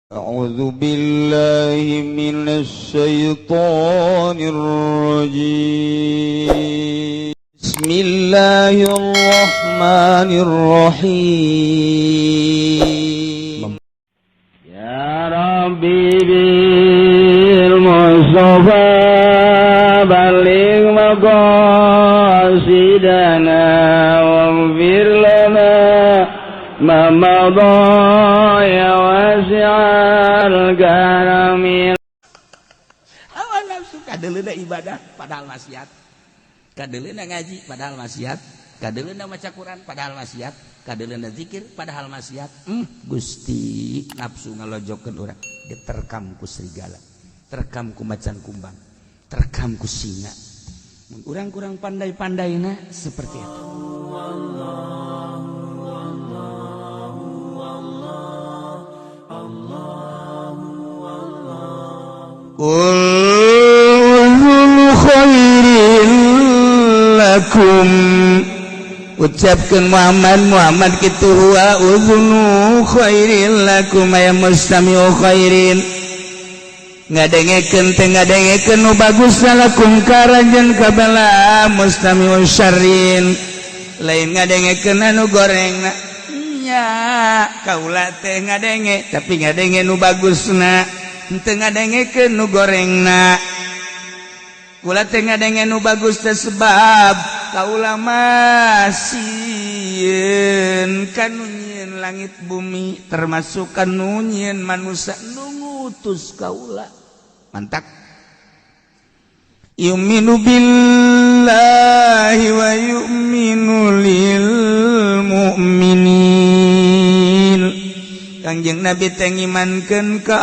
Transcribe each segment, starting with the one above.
أعوذ بالله من الشيطان الرجيم. بسم الله الرحمن الرحيم. يا ربي بالمصطفى بلغ مقاصدنا واغفر لنا ما مضى يا واسع الكرم. Hawa nafsu kadeleuna ibadah padahal maksiat, kadeleuna ngaji padahal maksiat, kadeleuna maca Quran padahal maksiat, kadeleuna zikir padahal maksiat. Gusti, nafsu ngalojokeun urang, diterkam ku serigala, terkam ku macan kumbang, terkam ku singa. Mun urang kurang pandai-pandaina seperti itu. Qul khairin lakum, ucapkan Muhammad, Muhammad kitu, huwa udhunu khairin lakum, aya mustami'u khairin, ngadengekeun teh ngadengekeun nu bagus, lakum karanjeun kabala, mustami'u syarrin, lain ngadengekeun anu gorengna. Nya kaula teh ngadenge, tapi ngadenge nu bagusna, henteu ngadengekeun nu gorengna. Kula teh ngadenge nu bagus teh sebab kaula mah sieun kanu nyieun langit bumi, termasuk kanu nyieun manusia, nu ngutus kaula. Mantak yu'minu billahi wa yu'minu lil mu'minin. Kangjeng Nabi teh ngimankeun ka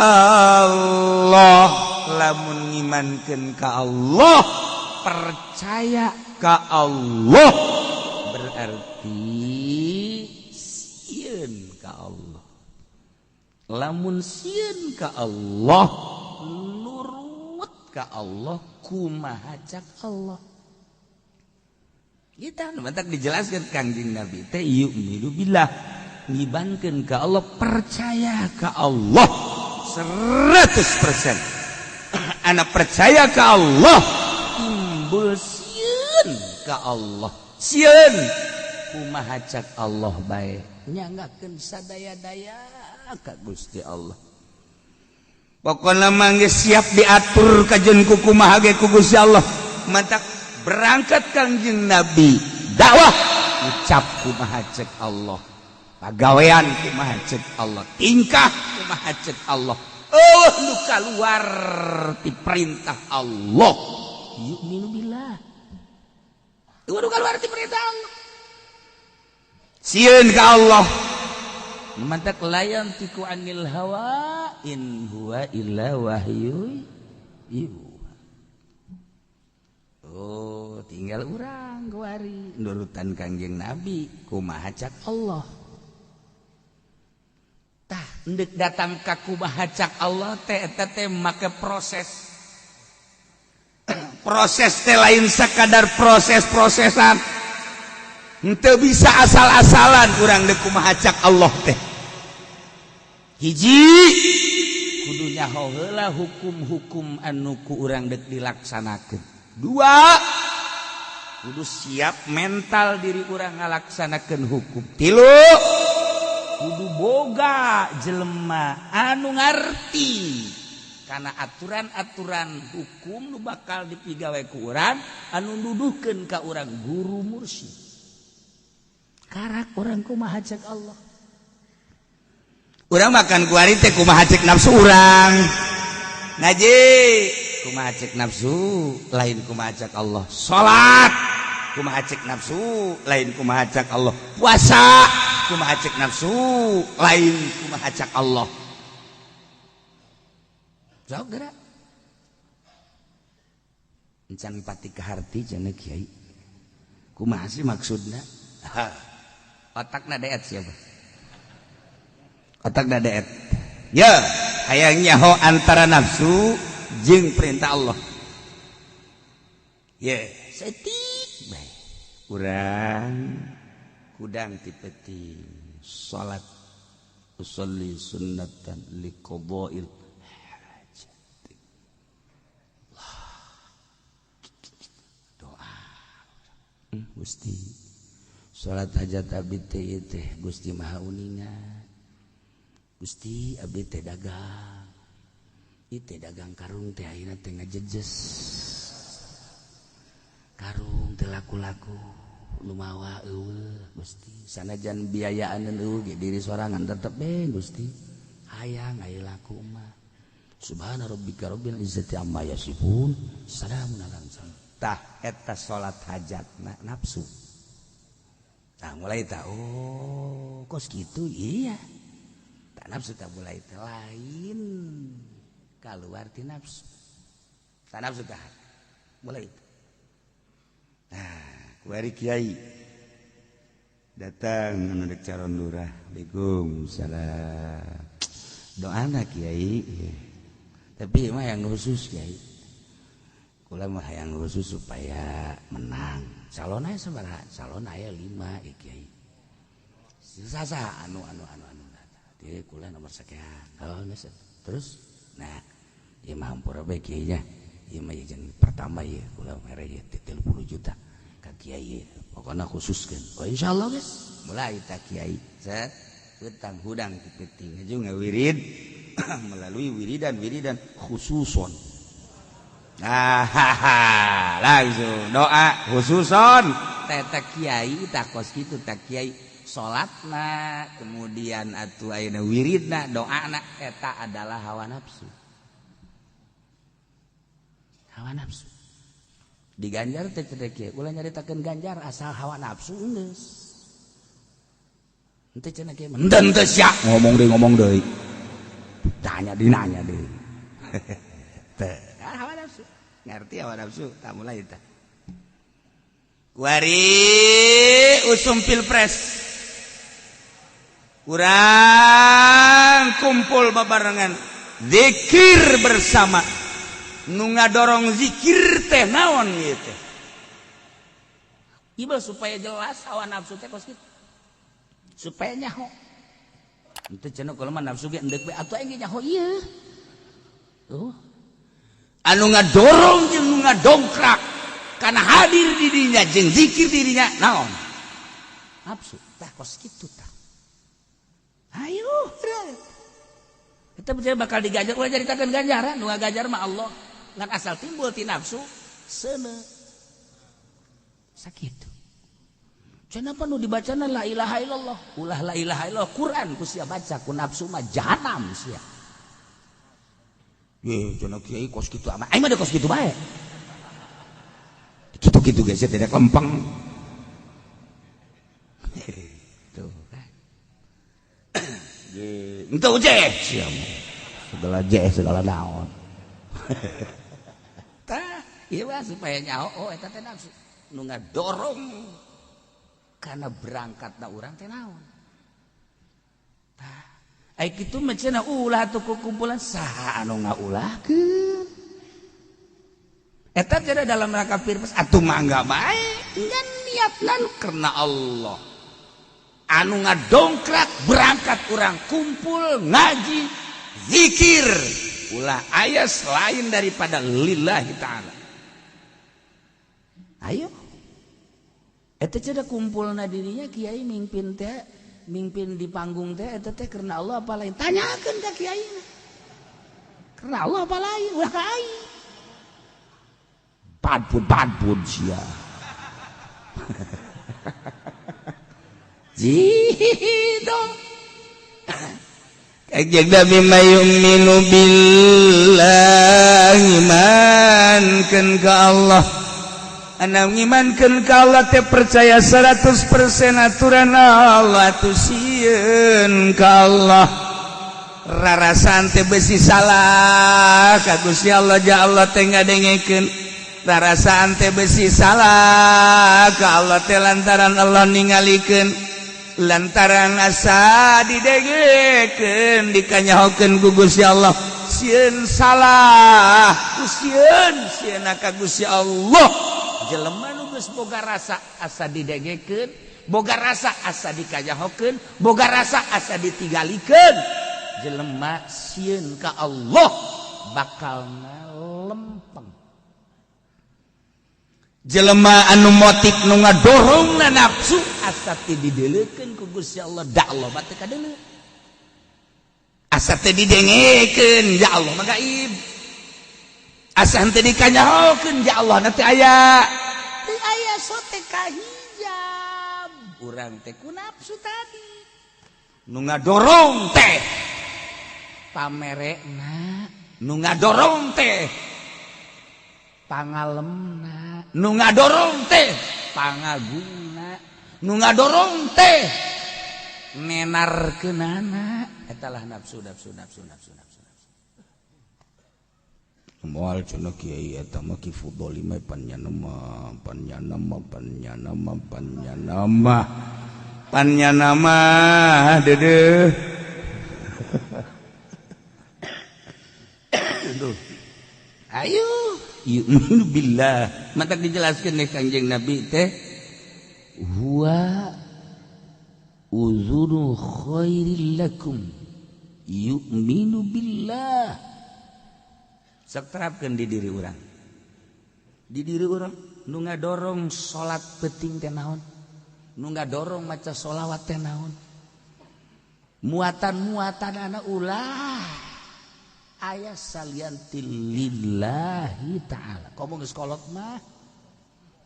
Allah. Lamun ngimankeun ka Allah, percaya ka Allah, berarti sieun ka Allah. Lamun sieun ka Allah, nurut ka Allah, kumaha cak Allah. Kita mantak dijelaskan Kangjeng Nabi teh yu'minu billah, ngimankeun ka Allah, percaya ka Allah 100%. Anak percaya ka Allah timbul sieun ka Allah. Sieun, kumaha cak Allah bae, nyanggakeun sadaya-daya ka Gusti Allah. Pokoknya mah siap diatur kajen ku kumaha ge ku Gusti Allah. Mantak berangkat Kangjeng Nabi dakwah, ucap kumaha cek Allah, pagawean kumaha cek Allah, tingkah kumaha cek Allah. Oh, nu keluar ti perintah Allah, yu'minu billah, nu keluar ti perintah Allah, sieun ka Allah. Mantak la yantiqu anil hawa in huwa illa wahyu yuha. Oh, tinggal urang kuari nurutan Kangjeng Nabi kumaha cak Allah. Tah, endek datang ka kumaha cak Allah teh, eta teh make proses. Proses teh lain sekadar proses-prosesan. Henteu bisa asal-asalan urang dek kumaha cak Allah teh. Hiji, kudu nyaho heula hukum-hukum anu ku urang dek dilaksanakeun. Dua, kudu siap mental diri urang ngalaksanakeun hukum. Tilu, kudu boga jelema anu ngarti karena aturan-aturan hukum nu bakal dipigawe ku urang, anu nuduhkeun ka urang, guru mursyid. Karak urang kumaha cek Allah. Urang makan kuari teh kumaha cek nafsu urang. Ngaji kumaha cek nafsu, lain kumaha cek Allah. Salat kumaha cek nafsu, lain kumaha cek Allah. Puasa kumaha cek nafsu, lain kumaha cek Allah. Jauh gerak. Encan pati kaharti cenah kiai. Kumaha sih maksudna? Otakna deet siapa? Otakna deet. Ya, hayang nyaho antara nafsu jeung perintah Allah. Ya, setik bae. Urang kudang ti peuting salat. Usolli sunnatan liqada'il hajat. Doa. Gusti, salat hajat abdi teh teh Gusti Maha Uninga. Gusti abdi teh dagang. Ieu teh dagang karung teh ayeuna teh ngajejes. Karung teh laku-laku lumawa eueuh Gusti. Sanajan biayaan eueuh ge diri sorangan tetep be Gusti. Hayang aya laku mah. Subhana rabbika rabbil izzati amma yasifun. Salamun alal mursalin. Tah eta salat hajatna nafsu. Tah mulai tah oh kos kitu iya. Tah nafsu tah mulai teh lain kaluar ti nafsu. Tah nafsu tah mulai teh. Nah, kuari kiai datang anu dek calon lurah. Waalaikumsalam. Doana kiai. Tapi mah yang khusus kiai. Kula mah yang khusus supaya menang. Calon aya sabaraha? Calon aya 5 ya kiai. Sasa anu anu anu anu. Di kula nomor sekian. Oh, geus. Terus nah, ieu mah hampura bae kiai nya. Ieu mah jeung pertama ieu kula mere ieu 30 juta ka kiai. Pokona khususkeun. Oh insyaallah geus. Mulai ta kiai. Set petang hudang ti peuting aju ngawirid melalui wiridan-wiridan khususon. Ah, langsung doa khususon. Teta kiai tak kos kitu tak kiai salatna kemudian atuh ayeuna wiridna doana eta adalah hawa nafsu. Hawa nafsu. Diganjar teh teh kiai ulah nyaritakeun ganjar asal hawa nafsu geus. Henteu cenah kiai mah henteu teu sia ngomong deui. Tanya dinanya deui. Teh hawa nafsu. Ngerti hawa nafsu tak mulai tah. Kuari usum pilpres. Kurang kumpul babarengan zikir bersama. Nu ngadorong zikir teh naon ieu teh? Ieu supaya jelas hawa nafsu teh kos kitu. Supaya nyaho. Henteu cenah kalau mah nafsu ge endek we atuh aing ge nyaho ieu. Tuh. Anu ngadorong jeung nu ngadongkrak kana hadir di dirinya jeung zikir dirinya naon? Nafsu tah kos kitu tah. Ayo, kita percaya bakal diganjar, ulah nyaritakeun ganjaran, nu ngaganjar mah Allah. Ngan asal timbul ti nafsu seuneu. Sakitu. Cenah nu dibacana la ilaha illallah, ulah la ilaha illallah Quran ku sia baca ku nafsu mah jahanam sia. Ye, cenah kiai kos kitu amat. Aing mah da kos kitu bae. Kitu-kitu ge sia tidak lempeng. Tuh kan. Ye, enteu je sia mah. Segala je segala naon. Tah, ieu mah supaya nyaho oh eta teh nafsu nu ngadorong kana berangkatna urang teh naon. Tah, ai kitu mah cenah ulah atuh kumpulan saha anu ngaulahkeun. Eta cenah dalam rangka pilpres atuh mangga bae ngan niatna karena Allah. Anu ngadongkrak berangkat urang kumpul ngaji zikir ulah aya selain daripada lillahi ta'ala. Ayo eta cenah kumpulna dirinya kiai mimpin teh mimpin di panggung teh eta teh karena Allah apa lain tanyakeun ka kiai karena Allah apa lain ulah ka aing padpun sia. Jido kajeng Nabi mayuminu billahi imankeun ka Allah. Anu ngimankeun ka Allah teh percaya 100% aturan Allah atuh sieun ka Allah. Rarasaan teh besi salah ka Gusti Allah ja Allah teh ngadengekeun. Rarasaan teh besi salah ka Allah teh lantaran Allah ningalikeun. Lantaran asa didegekeun dikanyahokeun ku Gusti Allah. Sieun salah ku sieun sieun ka Gusti Allah. Jelema nu geus boga rasa asa didegekeun Boga rasa asa dikajahokeun, boga rasa asa ditinggalikeun. Jelema sieun ka Allah bakal lempeng. Jelema anu motif nu ngadorongna nafsu asa teu dideulekeun ku Gusti Allah, da Allah mah teu kadeuleu. Asa teu didengekeun, ya Allah mah gaib. Asa henteu dikanyahokeun, ya Allah na teu aya. Teu aya sote kahijab. Urang teh ku nafsu tadi. Nu ngadorong teh pamerekna, nu ngadorong teh pangalemna, nu ngadorong teh pangagungna, nu ngadorong teh nenarkeunana. Eta lah nafsu nafsu nafsu nafsu nafsu. Moal cenah kiai eta mah Ki Fudoli mah panyanama panyanama panyanama panyanama panyanama dedeh. Aduh. Ayo yu'minu billah. Matak dijelaskeun nih Kangjeng Nabi teh huwa uzuru khairil lakum yu'minu billah. Sok terapkeun di diri urang. Di diri urang nu ngadorong salat peuting teh naon? Nu ngadorong maca sholawat teh naon? Muatan-muatan anak ulah aya salian ti lillahi ta'ala. Komo geus kolot mah.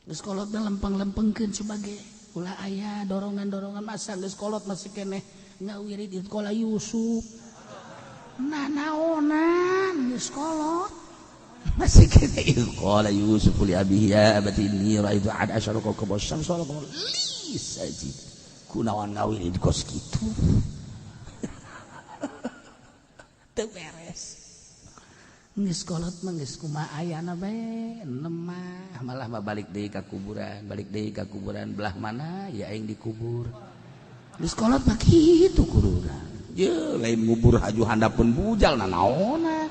Geus kolot mah lempeng-lempengkeun sebagai ulah aya dorongan-dorongan masa geus kolot masih keneh ngawirid di sekolah Yusuf. Nah naonan geus kolot masih keneh qala Yusuf li abihi ya abati inni ra'aitu ahada asyara kawkaban wasyamsa wal qamara li sajid. Kunaon ngawirid kos kitu. Teu beres. Geus kolot mah geus kumaha ayana bae lemah malah mah balik deui ka kuburan, balik deui ka kuburan belah mana ya aing dikubur. Geus kolot mah kitu kuduna. Ye lain ngubur haju handapeun bujal nanaona.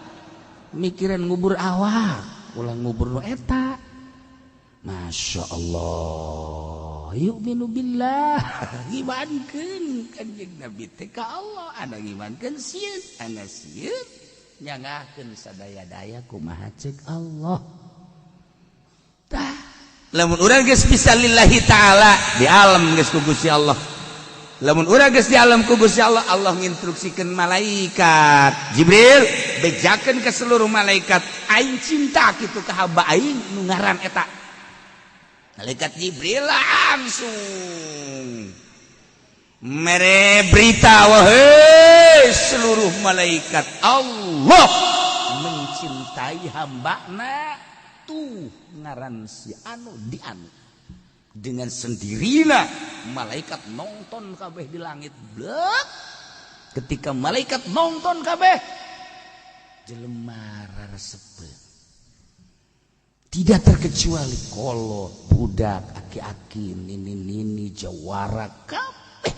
Mikiran ngubur awak, ulah ngubur nu eta. Masya Allah, yu'minu billah, ngimankeun Kanjeng Nabi teh ka Allah, ana ngimankeun sieun, ana sieun nyangahkeun sadaya-daya kumaha ceuk Allah. Tah, lamun urang geus bisa lillahi ta'ala, di alam geus ku Gusti Allah. Lamun urang geus di alam ku Gusti Allah, Allah nginstruksikeun malaikat Jibril bejakeun ke seluruh malaikat, aing cinta kitu ka hamba aing nu ngaran eta. Malaikat Jibril langsung mere berita, wahai seluruh malaikat, Allah mencintai hambana tuh ngaran si anu di anu. Dengan sendirinya malaikat nonton kabeh di langit. Blek. Ketika malaikat nonton kabeh, jelema raresepeun. Tidak terkecuali kolot, budak, aki-aki, nini-nini, jawara, kabeh.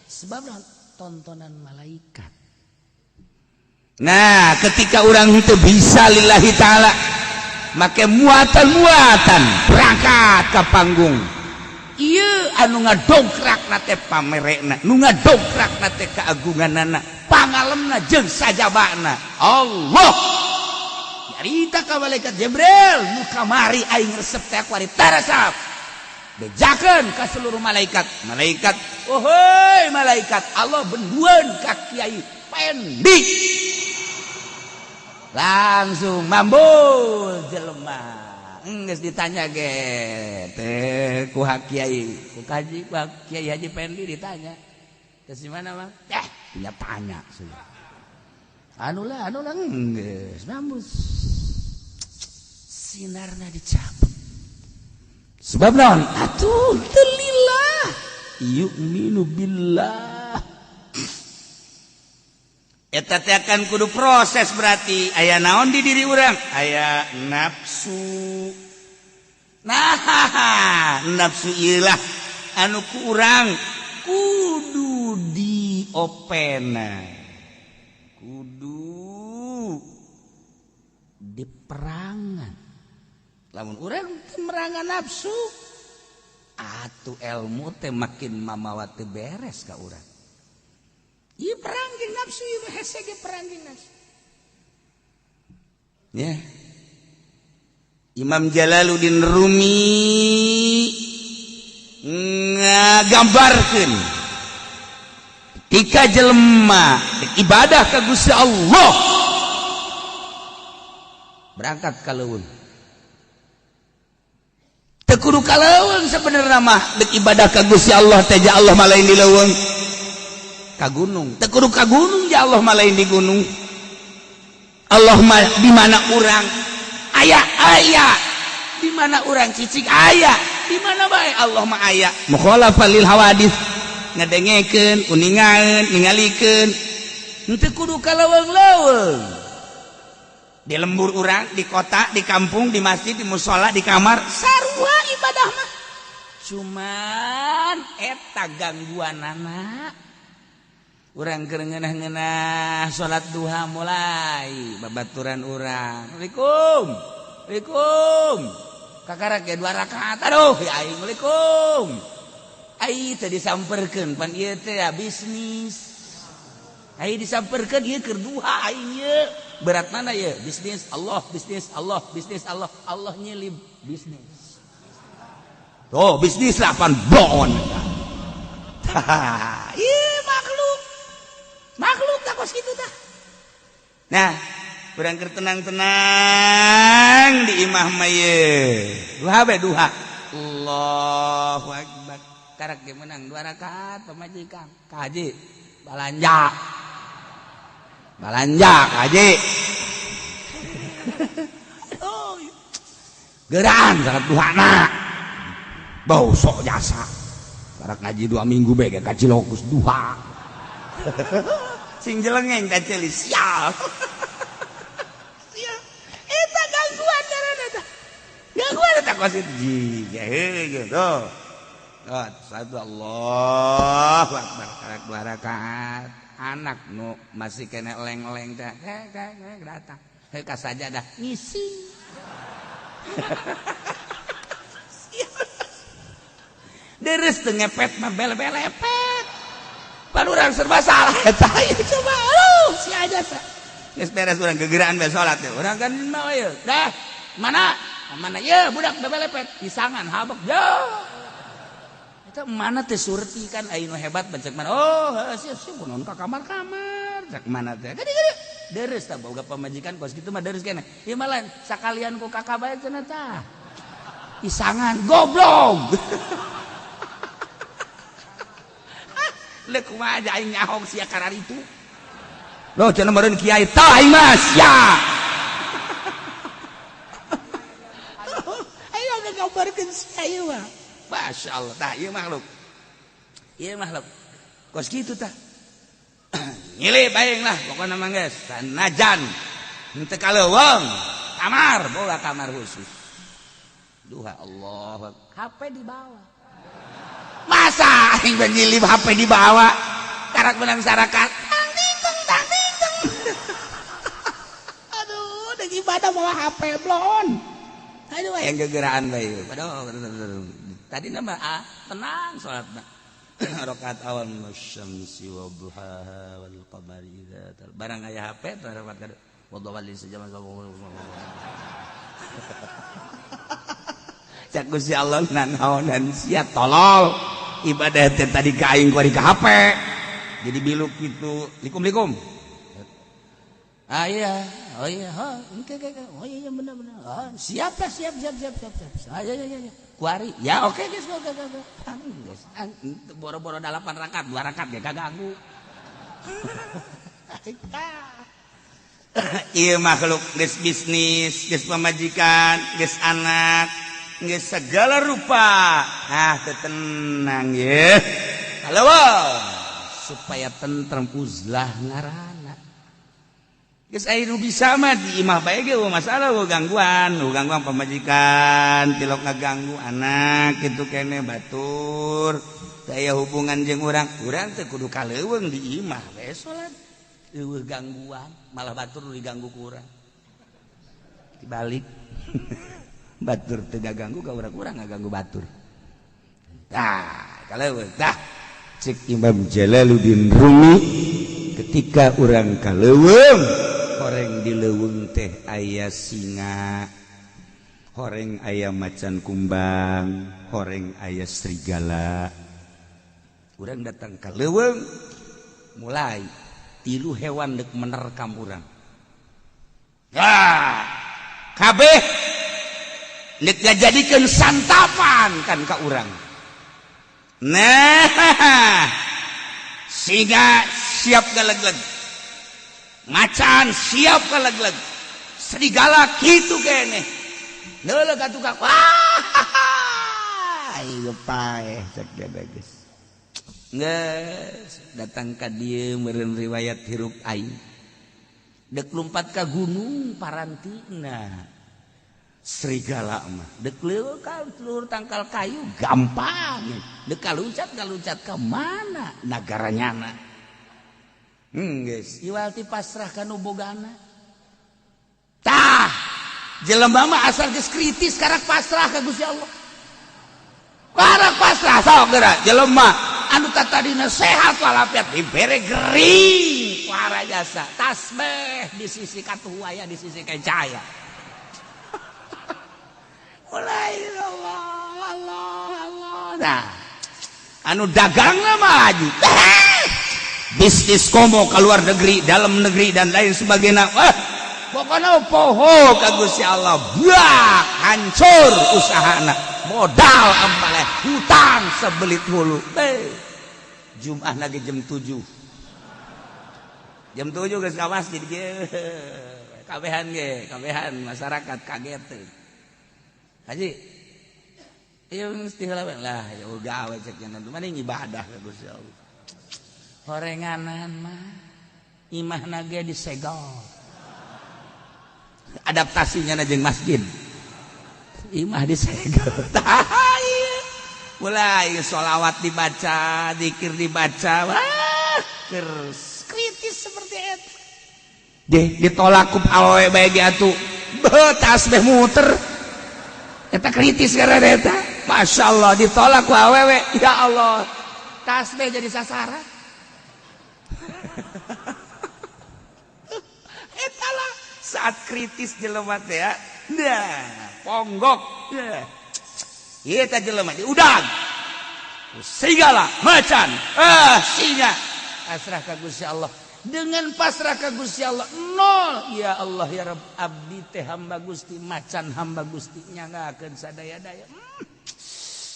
Sebab tontonan malaikat. Nah, ketika orang itu bisa lillahi ta'ala, make muatan-muatan berangkat ke panggung. Iya, anu ngadongkrak na teh pamerekna, nu ngadongkrak na teh keagunganana, pangalemna jeung sajabana. Allah nyarita ka malaikat Jibril, nu kamari aing resep teh kuari taresep. Bejakeun ka seluruh malaikat. Malaikat, ohoi malaikat, Allah benduan ka Kiai Pendi. Langsung mambul jelema. Geus ditanya ge teh ku kiai, ku kaji, ku Kiai Haji Pendi ditanya. Terus di mana, Bang? Punya tanya sudah. Anu lah geus mambul. Sinarna dicabut. Sebab naon? Atuh teu lillah. Yu'minu billah. Eta teh akan kudu proses berarti aya naon di diri urang? Aya nafsu. Nah, nafsu ieu lah anu ku urang kudu diopena. Kudu diperangan. Lamun urang merangan nafsu, Atuh ilmu teh makin mamawa teu beres ka urang. Ieu perang jeung nafsu, ieu hese ge perang jeung nafsu. Ya. Imam Jalaluddin Rumi ngagambarkeun ketika jelema ibadah ka Gusti Allah berangkat ka leuweung. Teu kudu ka leuweung sebenarnya mah dek ibadah ka Gusti Allah teh, ja Allah mah lain di leuweung. Ka gunung, teu kudu ka gunung, ja Allah mah lain di gunung. Allah mah di mana urang aya aya, di mana urang cicing aya, di mana bae Allah mah aya. Mukhalafah lil hawadits, ngadengekeun, uningaeun, ningalikeun, henteu kudu ka leuweung-leuweung. Di lembur urang, di kota, di kampung, di masjid, di musola, di kamar, sarua ibadah mah. Cuman eta gangguanana urang keur ngeunah-ngeunah salat duha mulai babaturan urang, "Assalamualaikum, Assalamualaikum." Kakarak ge dua rakaat, aduh ya aing, "Assalamualaikum." Ai teu disamperkeun pan ieu teh ya bisnis. Ai disamperkeun ieu keur duha aing ieu. Berat mana ya? Bisnis Allah, bisnis Allah, bisnis Allah, Allah nyelip bisnis. Tuh bisnis lah pan bon. Ih makhluk. Makhluk tak kos kitu tah. Nah, urang keur tenang-tenang di imah mah ye. Duha be duha. Allahu akbar. Karak ge menang dua rakaat pamajikan. Kaji balanja. Balanja kaji. Oh. Geraan salat duhana. Bau sok jasa. Karak ngaji 2 minggu be ge kacilokus duha. Sing jelengeng da ceuli sial. Sial. Eta gangguan ngaranna tah. Gangguan eta kos ji gitu. Oh, satu Allahu akbar karak dua rakaat. Anak nu masih kena eleng-eleng teh datang. Hei ka sajadah ngisi. Deres teu ngepet mah bele-belepet. Pan urang serba salah eta ieu coba. Aduh, si aja sa. Geus beres urang gegeraan bae salat teh. Urang kan mah ieu. Dah, mana? Mana ieu budak bebelepet pisangan habek. Ya. Eta mana teh surti kan aya nu hebat cek mana. Oh, heuh sia sia kunaon ka kamar-kamar cek mana teh. Gede gede. Deres tah boga pamajikan kos kitu mah deres keneh. Ieu mah lain sakalian ku kakak bae cenah tah. Isangan goblok. Leuh kumaha aja aing nyahong sia karar itu. Loh cenah meureun kiai tah aing mah sia. Ayo ngagambarkeun sia ieu mah. Masya Allah tah ieu makhluk. Ieu makhluk. Kos kitu tah. Nyilip aing lah pokona mah geus sanajan henteu ka leuweung kamar boga kamar khusus. Duha Allah HP dibawa. Masa aing nyilip HP dibawa karak menang sarakat. Tang ting tang ting tang. Aduh, deuk ibadah bawa HP blon. Aduh yang gegeraan bae. Aduh, tadi nama ah, tenang salatna. Rakaat awal wasyamsi wa duhaha wal qamari idza tal. Barang aya HP teh rakaat kadua. Wadawali sejam. Cak Gusti Allah nanaonan sia tolol. Ibadah teh tadi ka aing kuari ka HP. Jadi biluk gitu, likum-likum. Ah iya, oh iya, oh, oke oke, oh iya benar benar. Oh, siap lah, siap siap siap siap siap. Ah iya iya iya. Kuari. Ya oke guys, oke oke. Geus. Boro-boro 8 rakaat, 2 rakaat ge kaganggu. Ieu makhluk geus bisnis, geus pamajikan, geus anak, geus segala rupa. Ah, teu tenang ye. Halo, supaya tentrem uzlah ngaranna. Geus aya nu bisa mah di imah bae ge eueuh masalah eueuh gangguan, eueuh gangguan pamajikan, tilok ngaganggu anak kitu keneh batur. Teu aya hubungan jeung urang, urang teh kudu ka leuweung di imah bae salat. Eueuh gangguan, malah batur nu diganggu ku urang. Dibalik. Batur teu ganggu ka urang, urang ngaganggu batur. Tah, kaleuweung tah. Cek Imam Jalaluddin Rumi ketika urang ka leuweung, horeng di leuweung teh aya singa, horeng aya macan kumbang, horeng aya serigala. Urang datang ka leuweung, mulai tilu hewan dek menerkam urang. Ah, kabeh dek ngajadikeun santapan kan ka urang. Nah, singa siap galegleg, macan siap galegleg, serigala kitu keneh. Leuleuk atuh ka wah, ieu paeh cek geus. Geus datang ka dieu meureun riwayat hirup aing. Dek lumpat ka gunung parantina. Serigala mah dek leuweung ka luhur tangkal kayu gampang. Dek kaluncat ka mana nagara nyana. Geus iwal ti pasrah ka nu bogana. Tah, jelema mah asal geus kritis karak pasrah ka Gusti Allah. Karak pasrah sok geura jelema anu tatadina sehat walafiat dibere gering ku jasa tasbih di sisi katuh aya di sisi kencaya. Mulai Allah Allah Allah. Nah, anu dagangna mah maju. Bisnis komo ke luar negeri, dalam negeri dan lain sebagainya. Wah, pokoknya poho ka Gusti Allah, buak hancur usahana, modal ambale hutang sebelit hulu. Jumat lagi jam 7. Jam 7 geus ka masjid ge. Kabehan ge, kabehan masyarakat kaget teh. Haji, ieu mesti heula lah, ya gawe cek nya mah ibadah ka Gusti Allah. Horenganan mah imahna ge disegel. Adaptasinya jeung masjid. Imah disegel. Tah mulai sholawat dibaca, zikir dibaca, wah kritis seperti itu. Deh ditolak ku awewe bae ge atuh. Beuh tasbih muter. Eta kritis karena eta. Masya Allah ditolak ku awewe. Ya Allah. Tasbih jadi sasaran. Eta lah saat kritis jelema teh ya. Nah, ponggok. Nah. Ieu teh jelema diudag. Serigala, macan, singa. Pasrah ka Gusti Allah. Dengan pasrah ka Gusti Allah nol. Ya Allah ya Rabb, abdi teh hamba Gusti, macan hamba Gusti nyanggakeun sadaya-daya.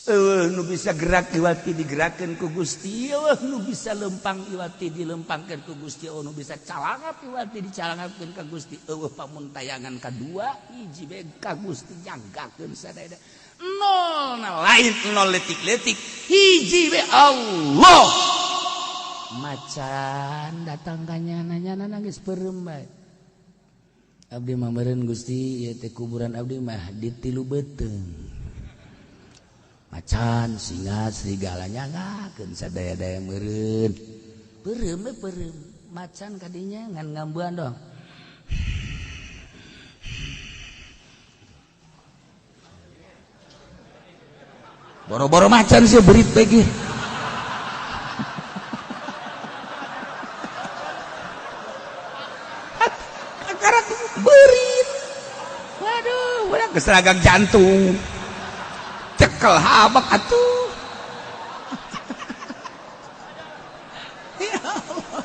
Eueuh nu bisa gerak iwati digerakkeun ku Gusti, eueuh nu bisa lempang iwati dilempangkeun ku Gusti, eueuh nu bisa calangap iwati dicalangapkeun ka Gusti, eueuh pamuntayangan kadua hiji bae ka Gusti nyanggakeun sadaya. Nol na lain nol letik-letik, hiji bae Allah. Macan datang ka nyana, nyana nangis peureum bae. Abdi mah meureun Gusti, ieu teh kuburan abdi mah di tilu beuteung. Macan, singa, serigala nyanggakeun sadaya-daya meureun. Peureum we peureum. Macan kadinya ngan ngambuan dong. Boro-boro macan sih berit lagi. Karak berit. Waduh, udah keseragam jantung. Cekel habak atuh. Ya Allah.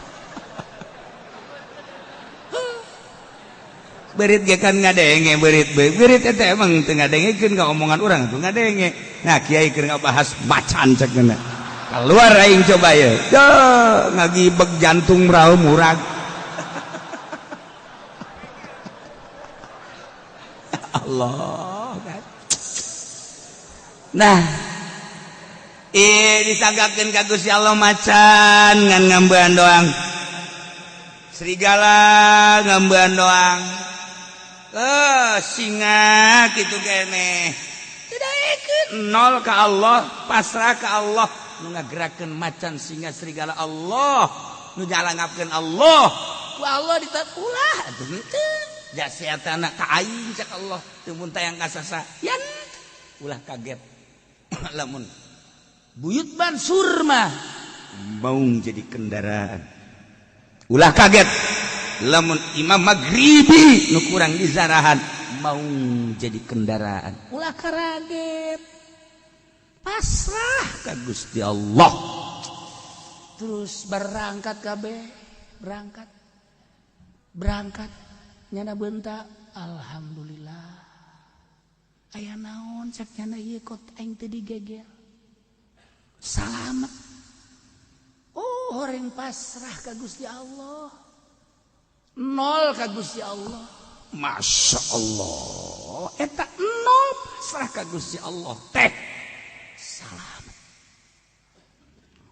Berit ge kan ngadenge berit berit eta emang teu ngadengekeun ka omongan urang tuh ngadenge. Nah, kiai keur ngabahas macan cek geuna. Keluar aing coba ye. Duh, ngagibeg jantung raum murag. Allah. Nah, disanggakeun ka Gusti Allah macan ngan ngambean doang. Serigala ngambean doang. Singa kitu keneh. Tidak nol ka Allah, pasrah ka Allah. Nu ngagerakeun macan singa serigala Allah, nu jalangapkeun Allah. Ku Allah ditakulah atuh henteu. Jasiatana ka aing cak Allah, teu mun tayang kasasa. Yan ulah kaget. Lamun Buyut Mansur mah mau jadi kendaraan. Ulah kaget lamun Imam Maghribi nu kurang dizarahan mau jadi kendaraan. Ulah kaget, pasrah ka Gusti Allah. Terus berangkat kabeh, berangkat, berangkat, nyana bentak, alhamdulillah. Aya naon cek nyana ieu kot aing teu digegel. Salamet. Oh, horeng pasrah ka Gusti Allah. Nol ka Gusti Allah. Masya Allah. Eta nol pasrah ka Gusti Allah teh. Salamet.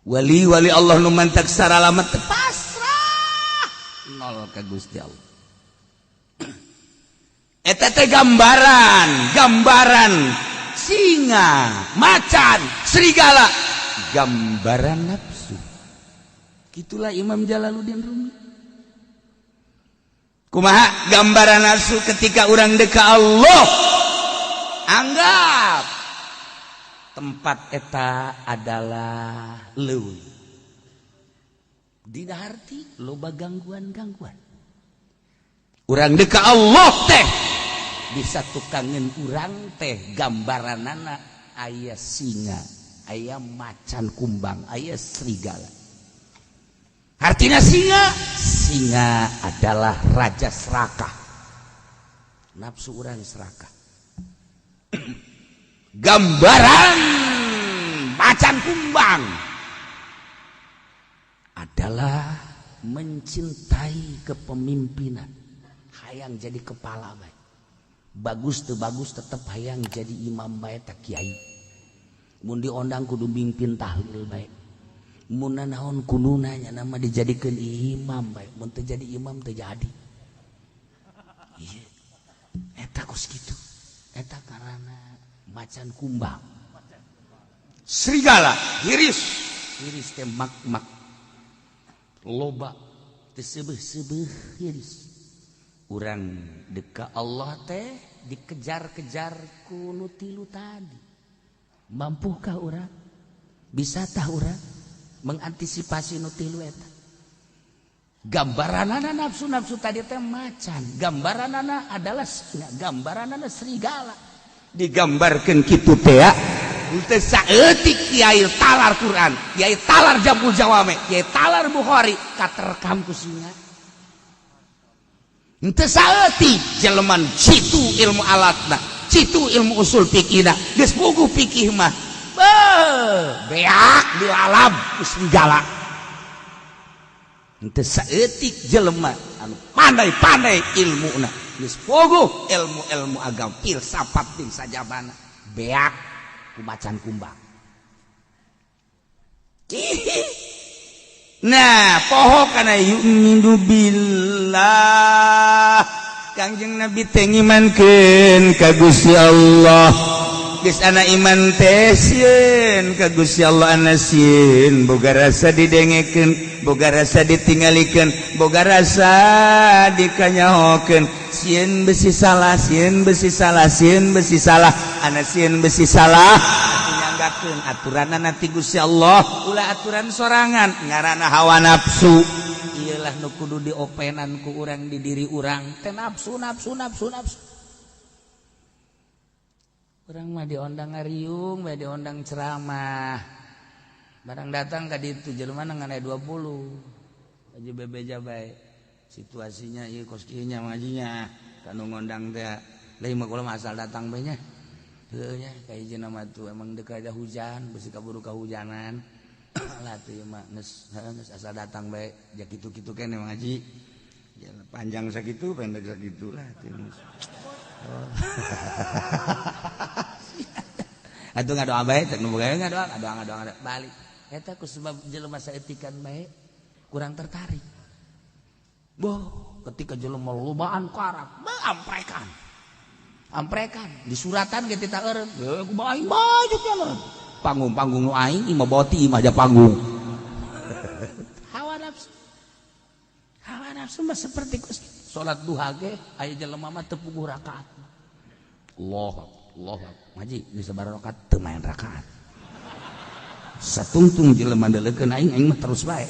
Wali-wali Allah nu mantak saralamet teh pasrah nol ka Gusti Allah. Eta teh gambaran, gambaran singa, macan, serigala, gambaran nafsu. Itulah Imam Jalaluddin Rumi. Kumaha gambaran nafsu ketika orang deka Allah? Anggap tempat eta adalah leuweung. Dina harti loba gangguan-gangguan. Urang deka Allah teh bisa tukangan urang teh gambaranana aya singa, aya macan kumbang, aya serigala. Artinya singa, singa adalah raja serakah. Nafsu urang serakah. Gambaran macan kumbang adalah mencintai kepemimpinan, hayang jadi kepala bae. Bagus tuh bagus tetep hayang jadi imam bae, tak kiai. Mun diondang kudu mimpin tahlil bae. Mun naon kuduna nya nama dijadikeun imam bae. Mun teu jadi imam teu jadi. Iya. Eta kos kitu. Eta karana macan kumbang. Serigala, hiris. Hiris teh mak-mak. Loba teu seubeuh-seubeuh hiris. Urang deka Allah teh dikejar-kejar ku nu tilu tadi. Mampukah urang? Bisa tah urang mengantisipasi nu tilu eta? Gambaranana nafsu-nafsu tadi teh macan, gambaranana adalah singa, gambaranana serigala. Digambarkeun kitu teh ya. Teu saeutik kiai talar Quran, kiai talar Jam'ul Jawame, kiai talar Bukhari katerkam ku singa. Henteu saeutik jelema citu ilmu alatna, citu ilmu usul fikihna, geus puguh fikih mah. Beuh, beak dilalap ku serigala. Henteu saeutik jelema anu pandai-pandai ilmuna, geus puguh ilmu-ilmu agama, filsafat jeung sajabana, beak ku macan kumbang. Nah, poho kana yu'minu billah. Kangjeng Nabi teh ngimankeun ka Gusti Allah. Geus ana iman teh sieun ka Gusti Allah, ana sieun boga rasa didengekeun, boga rasa ditinggalikeun, boga rasa dikanyahokeun. Sieun besi salah, sieun besi salah, sieun besi salah, ana sieun besi salah. Nyanggakeun aturanna ti Gusti Allah, ulah aturan sorangan ngaranna hawa nafsu. Iyalah nu kudu diopenan ku urang di diri urang teh nafsu, nafsu, nafsu, nafsu. Urang mah diondang ngariung bae, diondang ceramah. Barang datang ka ditu jelema ngan aya 20. Aja bebeja bae. Situasinya ieu kos kieu nya ngajinya. Kanu ngondang teh lain mah kula mah asal datang bae nya. Heuh nya kahiji mah tuh emang deuk ada hujan, bisi kaburu kahujanan. Lah tuh ieu mah geus geus asal datang bae, ja kitu-kitu keneh ngaji. Ya, panjang sakitu, pendek sakitu lah tuh. Oh. Atuh ngadoa bae, cek nu boga ngadoa, ngadoa, ngadoa, ngadoa, balik. Eta ku sebab jelema saeutikan bae kurang tertarik. Boh, ketika jelema lobaan karak, beuh amprekan. Amprekan di suratan ge tita eureun. Heuh, kumaha aing baju nya. Panggung-panggung nu aing imah boti imah aja panggung. Hawa nafsu. Hawa nafsu mah seperti kos salat duha ge aya jelema mah teu puguh rakaat. Allah, Allah, ngaji geus sabaraha rakaat teu main rakaat. Satungtung jelema deuleukeun aing, aing mah terus bae.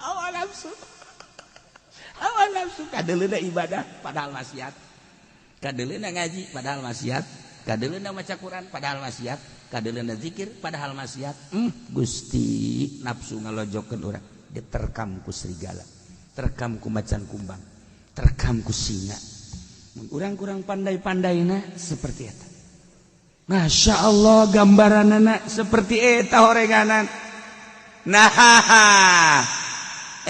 Hawa nafsu. Hawa nafsu kadeuleuna ibadah padahal maksiat. Kadeuleuna ngaji padahal maksiat. Kadeuleuna maca Quran padahal maksiat. Kadeuleuna zikir padahal maksiat. Gusti nafsu ngalojokeun urang, diterkam ku serigala, terkam ku macan kumbang, terkam ku singa. Mun urang kurang pandai-pandaina seperti eta. Masya Allah gambaranana seperti eta horenganan. Nah,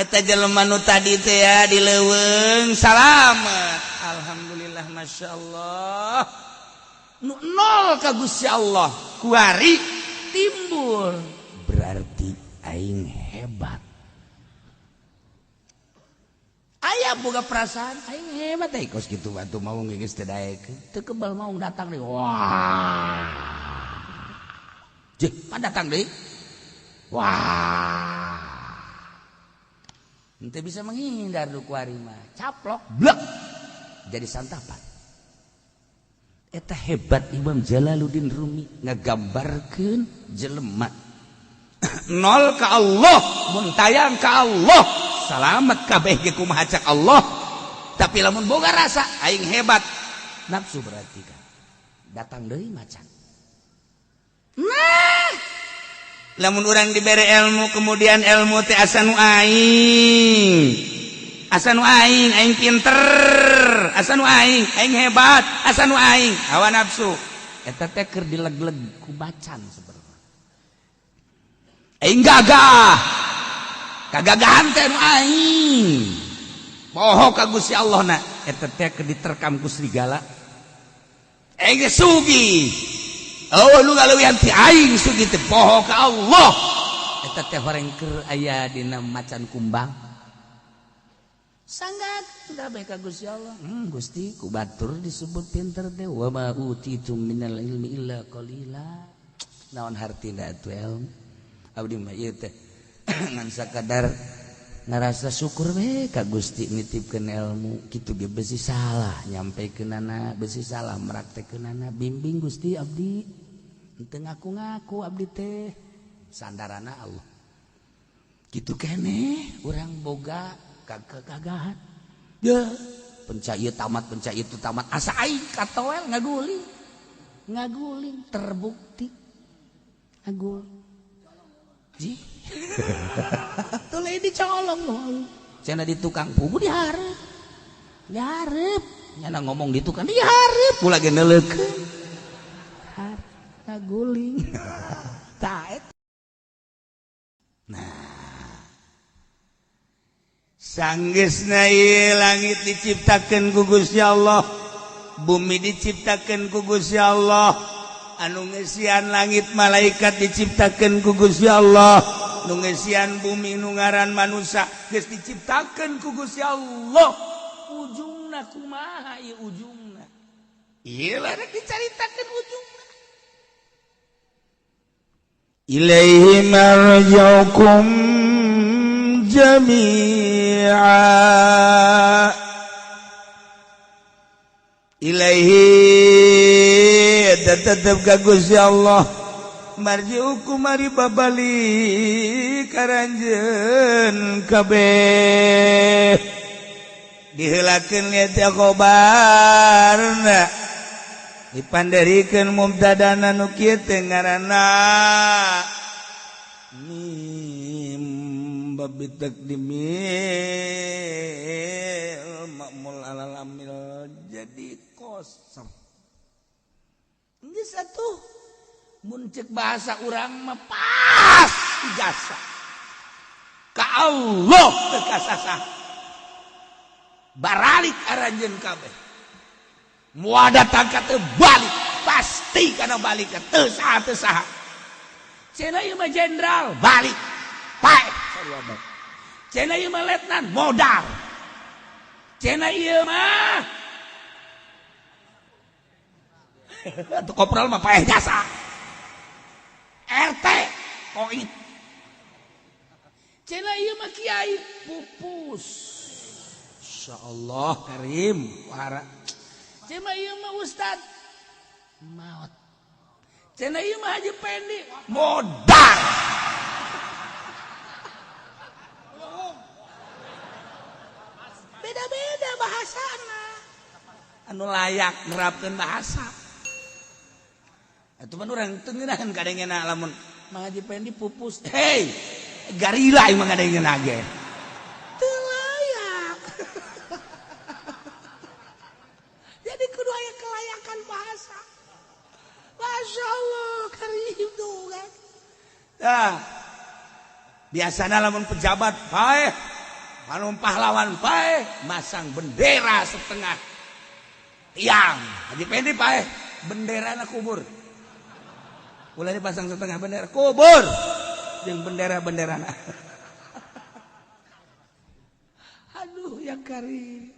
eta jelema nu tadi teh ya di leuweung salamet. Alhamdulillah Masya Allah. Nu nol ka Gusti Allah kuari timbul. Berarti aing hebat. Aya boga perasaan aing hebat teh kos kitu batu mau geus teu daekeun. Teu kebal mau datang deui. Wah. Jeh, pan datang deui. Wah. Henteu bisa menghindar du kuari mah. Caplok blek jadi santapan. Eta hebat Imam Jalaluddin Rumi ngagambarkeun jelema nol ka Allah, mun tayang ka Allah, salamet kabeh ge kumaha cak Allah. Tapi lamun boga rasa aing hebat, nafsu berarti kan datang deui macan. Nah, lamun urang dibere ilmu kemudian ilmu teh asa nu aing. Asa nu aing, aing pinter, asa nu aing, aing hebat, asa nu aing, hawa nafsu. Eta teh keur dileg-leg ku macan sebenarnya. Aing gagah. Kagagahan teh nu aing. Poho ka Gusti Allah na, eta teh keur diterkam ku serigala. Aing sugih. Oh lu ngaleuwihan ti aing sugih teh poho ka Allah. Eta teh horeng keur aya dina macan kumbang. Sanggak kabeh ka Gusti Allah. Gusti ku batur disebut pinter teh wa ma utitum minal ilmi illa qalila. Naon hartina atuh ilmu? Abdi mah ieu teh ngan sakadar ngarasa syukur we ka Gusti nitipkeun ilmu kitu ge besi salah nyampekeunana, besi salah mraktekeunana. Bimbing Gusti abdi. Henteu ngaku-ngaku abdi teh sandarana Allah. Kitu keneh urang boga kagagahan. Ya, pencak ieu tamat, pencak itu tamat. Asa aing katoel ngaguling. Ngaguling terbukti. Ngaguling. Ji. Tuluy dicolong lu. Cenah di tukang pugu dihareup. Dihareup. Nyana ngomong di tukang dihareup pula ge neuleukeun. Ngaguling. Tah eta. Nah, sanggeusna ieu langit diciptakeun ku Gusti Allah, bumi diciptakeun ku Gusti Allah, anu ngeusian langit malaikat diciptakeun ku Gusti Allah, nu ngeusian bumi nu ngaran manusia geus diciptakeun ku Gusti Allah. Ujungna kumaha ieu ujungna? Ieu lah rek dicaritakeun ujungna. Ilaihi marji'ukum jami'a. Ilaihi tetep ka Gusti Allah marji'ukum mari babalik karanjeun kabeh. Diheulakeun liat khobarna dipanderikeun mubtadana nu kieu teh ngaranna mim babi takdimil ma'mul alal amil jadi kosong. Geus atuh mun ceuk bahasa urang mah pas ijazah ka Allah teu kasasah baralik aranjeun kabeh moal datang ka teu balik pasti kana balik teu saha teu saha. Cenah ieu mah jenderal balik paeh sarua bae. Cenah ieu mah letnan modal. Cenah ieu mah atuh kopral mah paeh jasa. RT koit. Cenah ieu mah kiai pupus. Insyaallah karim wara. Cenah ieu mah ustad maot. Cenah ieu mah Haji Pendi modar. Beda-beda bahasana. Anu layak nerapkeun bahasa. Atuh mah urang teu ngeunaheun kadengena lamun Mang Haji Pendi pupus. Hei, garila ieu mah kadengena ge. Teu layak. Jadi kudu aya kelayakan bahasa. Masya Allah, karim tuh kan. Nah, biasanya lamun pejabat paeh, lamun pahlawan paeh, masang bendera setengah tiang. Haji Pendi paeh, benderana kubur. Ulah dipasang setengah bendera, kubur. Jeung bendera-benderana. Aduh, yang karim.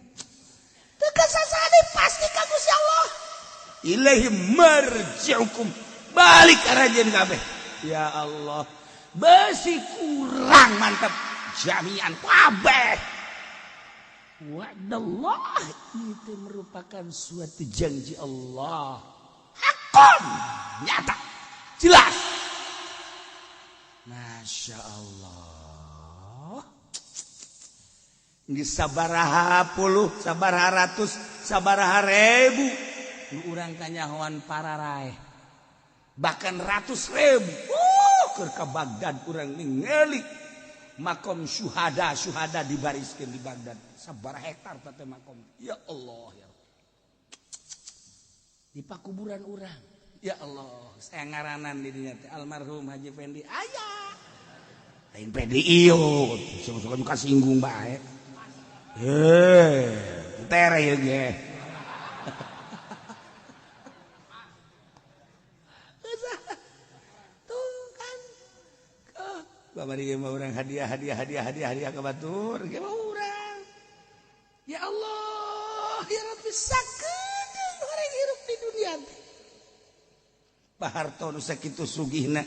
Teu kasasane pasti ka Gusti Allah. Ilaihi marji'ukum, balik ka rajen kabeh. Ya Allah, besi kurang mantap jami'an kabeh. Wa'dallah, itu merupakan suatu janji Allah. Hakon, nyata, jelas. Masya Allah. Ini sabaraha puluh, sabaraha ratus, sabaraha ribu. Nu urang kanyahoan pararaeh bahkan ratus ribu. Keur ka Baghdad urang ningali makom syuhada syuhada dibariskeun di Baghdad sabaraha hektar teh makom. Ya Allah, ya Allah. Di pakuburan urang, ya Allah, saya ngaranan di dinya teh almarhum Haji Fendi aya. Lain Fendi ieu, suka-suka juga singgung bae. Heh, tere ieu ge. Babari mah urang hadiah hadiah hadiah hadiah hadiah ka batur ge mah urang. Ya Allah, ya Rabbi, sakedeung urang hirup di dunia teh. Pak Harto nu sakitu sugihna,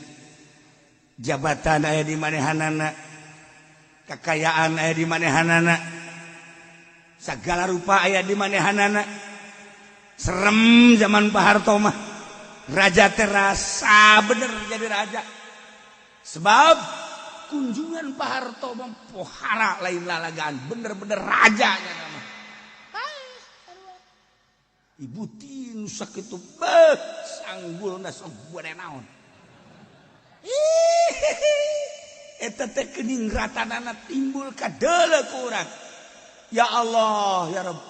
jabatan aya di manehanana, kakayaan aya di manehanana, sagala rupa aya di manehanana. Serem zaman Pak Harto mah. Raja terasa bener jadi raja. Sebab kunjungan Pak Harto mempohara lain lalagaan, bener-bener raja nama. Ibu tin sakitu beuh sanggulna sok gede naon. Eta teh geuning ratanana timbul kadeuleu ku urang. Ya Allah, ya Rabb.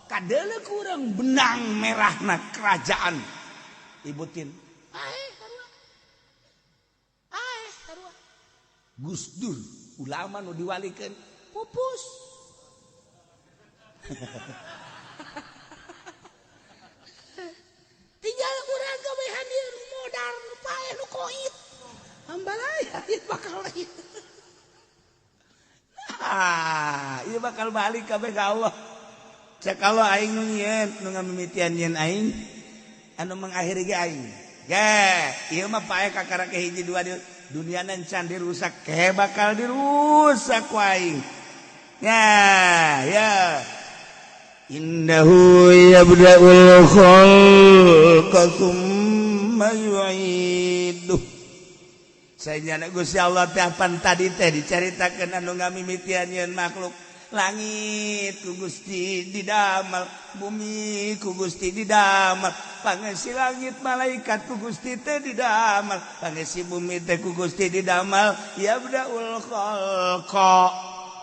Kadeuleu ku urang benang merahna kerajaan. Ibu tin. Gus Dur ulama nu diwalikeun pupus. Tinggal urang gawehan ieu nu modal nu paeh nu koit. Ambalaya ieu bakal ieu. Ah, ieu bakal balik kabeh ka Allah. Cek Allah aing nu nyieun, nu ngamimitian nyieun aing, anu mengakhiri ge aing. Ge, ieu mah paeh kakara ke hiji dua di dunia can dirusak, ke bakal dirusak ku aing. Ya, ya. Innahu yabda'ul khalqa tsumma yu'iduh. Saya Gusti Allah teh pan tadi teh dicaritakeun anu ngamimitian yeun makhluk. Langit ku Gusti didamel, bumi ku Gusti didamel, pangesi langit malaikat ku Gusti teh didamel, pangesi bumi teh ku Gusti didamel. Yabdaul khalqa,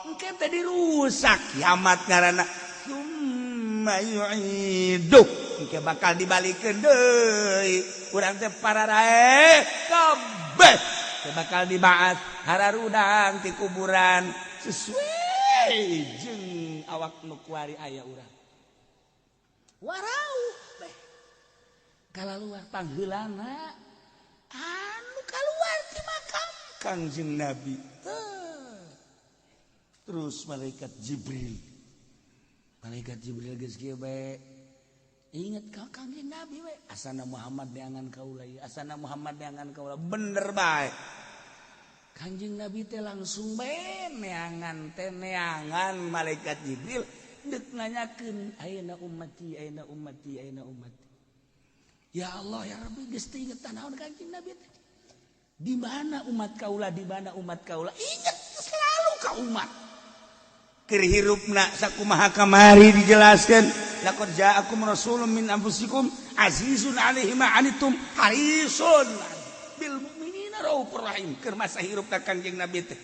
engke teh dirusak kiamat ngaranna. Summa yu'iduh, engke bakal dibalikeun deui. Urang teh pararae kabeh teh bakal dibaat hararudang ti kuburan sesuai jeung awak nu kuari aya urang. Warau beh kalaluar pangheulana anu kaluar ti makam Kangjeng Nabi. Terus malaikat Jibril. Malaikat Jibril geus kieu bae. Ingat ka Kangjeng Nabi we. Asana Muhammad neangan kaula ieu, asana Muhammad neangan kaula. Bener bae. Kanjeng Nabi teh langsung bae neangan teh neangan malaikat Jibril deuk nanyakeun ayeuna ummati, ayeuna ummati, ayeuna ummati. Ya Allah ya Rabbi, geus teu inget naon Kanjeng Nabi teh. Di mana umat kaula, di mana umat kaula, inget selalu ka umat. Keur hirupna sakumaha kamari dijelaskeun, laqad ja'akum rasulun min anfusikum azizun 'alaihi ma 'anittum harisun bil mu'minina raufur rahim. Keur masa hirupna Kanjeng Nabi teh.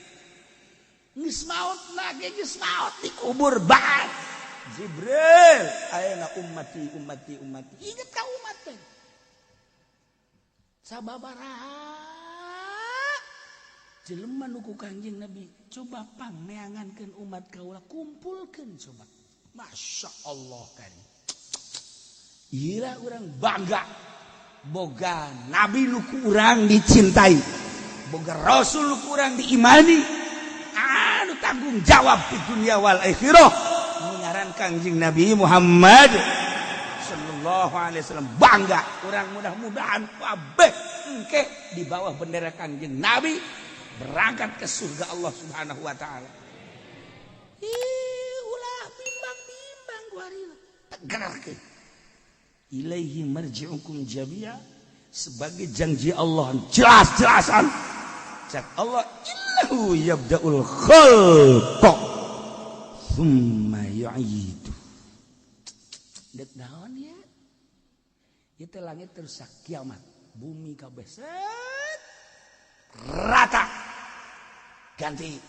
Geus maot lagi, geus maot dikubur bae. Jibril, ayeuna ummati ummati ummati. Inget ka umat teh. Sababaraha jelema nu ku Kanjeng Nabi coba pang neangankeun umat kaula, kumpulkeun coba. Masya Allah kan. Ieu urang bangga boga nabi nu ku urang dicintai, boga rasul nu ku urang diimani, anu tanggung jawab di dunia wal akhirah. Ngaran Kanjeng Nabi Muhammad sallallahu alaihi wasallam, bangga urang, mudah-mudahan kabeh engke di bawah bendera Kanjeng Nabi berangkat ke surga Allah Subhanahu wa taala. Ih, ulah bimbang-bimbang kuari. Tegar ke. Ilaihi marji'ukum jami'a, sebagai janji Allah jelas-jelasan. Cak Allah, innahu yabda'ul khalqa thumma yu'idu. Dek naon ya? Ieu teh langit terus kiamat, bumi kabeh set rata ganti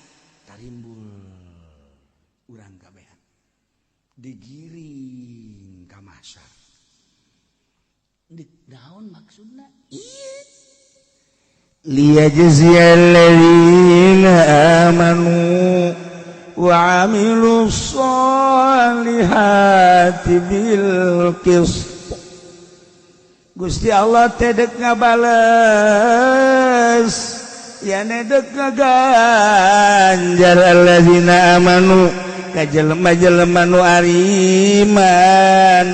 tarimbul urang kabehan digiring ka mahsyar. Dek naon maksudna? Ieu liyajziyal ladzina amanu wa amilus solihati bil qist. Gusti Allah teh dek ngabales, ya dek ngaganjar alladzina amanu ka jelema-jelema nu ariman,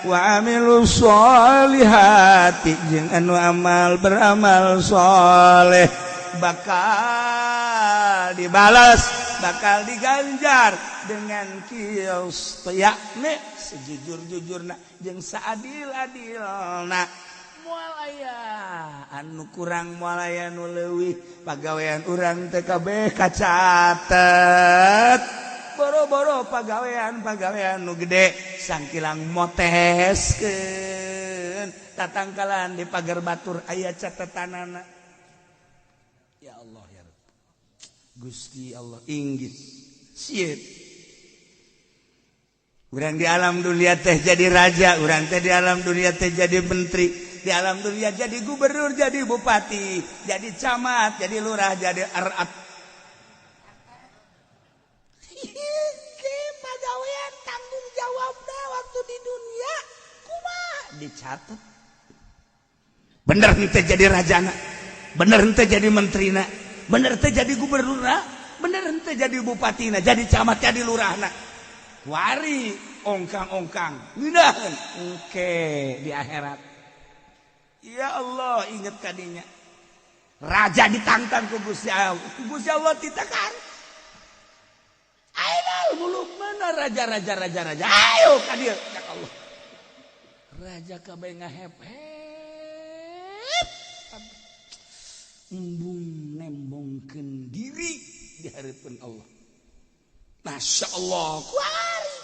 wa amilus solihati jeung anu amal beramal soleh, bakal dibalas, bakal diganjar dengan qist, yakni sejujur-jujurna jeung saadil-adilna. Moal aya anu kurang, moal aya nu leuwih, pagawean urang teh kabeh kacatet. Boro-boro pagawean-pagawean nu gede, sangkilang moteskeun tatangkalan di pagar batur aya catetanana. Ya Allah ya Rabb. Gusti Allah inggis sieun. Urang di alam dunia teh jadi raja, urang teh di alam dunia teh jadi menteri, di alam dunia jadi gubernur, jadi bupati, jadi camat, jadi lurah, jadi arat. Pagawean tanggung jawabna waktu di dunia kumaha dicatat. Bener henteu jadi rajana, bener henteu jadi menterina, bener teh jadi gubernurna, bener henteu jadi bupatina, jadi camat, jadi lurahna. Wari ongkang-ongkang ngeunaheun engke di akhirat. Ya Allah, inget kadinya. Raja ditantang ku Gusti Allah, ku Gusti Allah ditakar. Ayo muluk mana raja-raja raja-raja. Ayo ka dieu ya Allah. Raja kabeh ngahep-hep. Embung nembongkeun diri di hareupeun Allah. Masya Allah, kuari.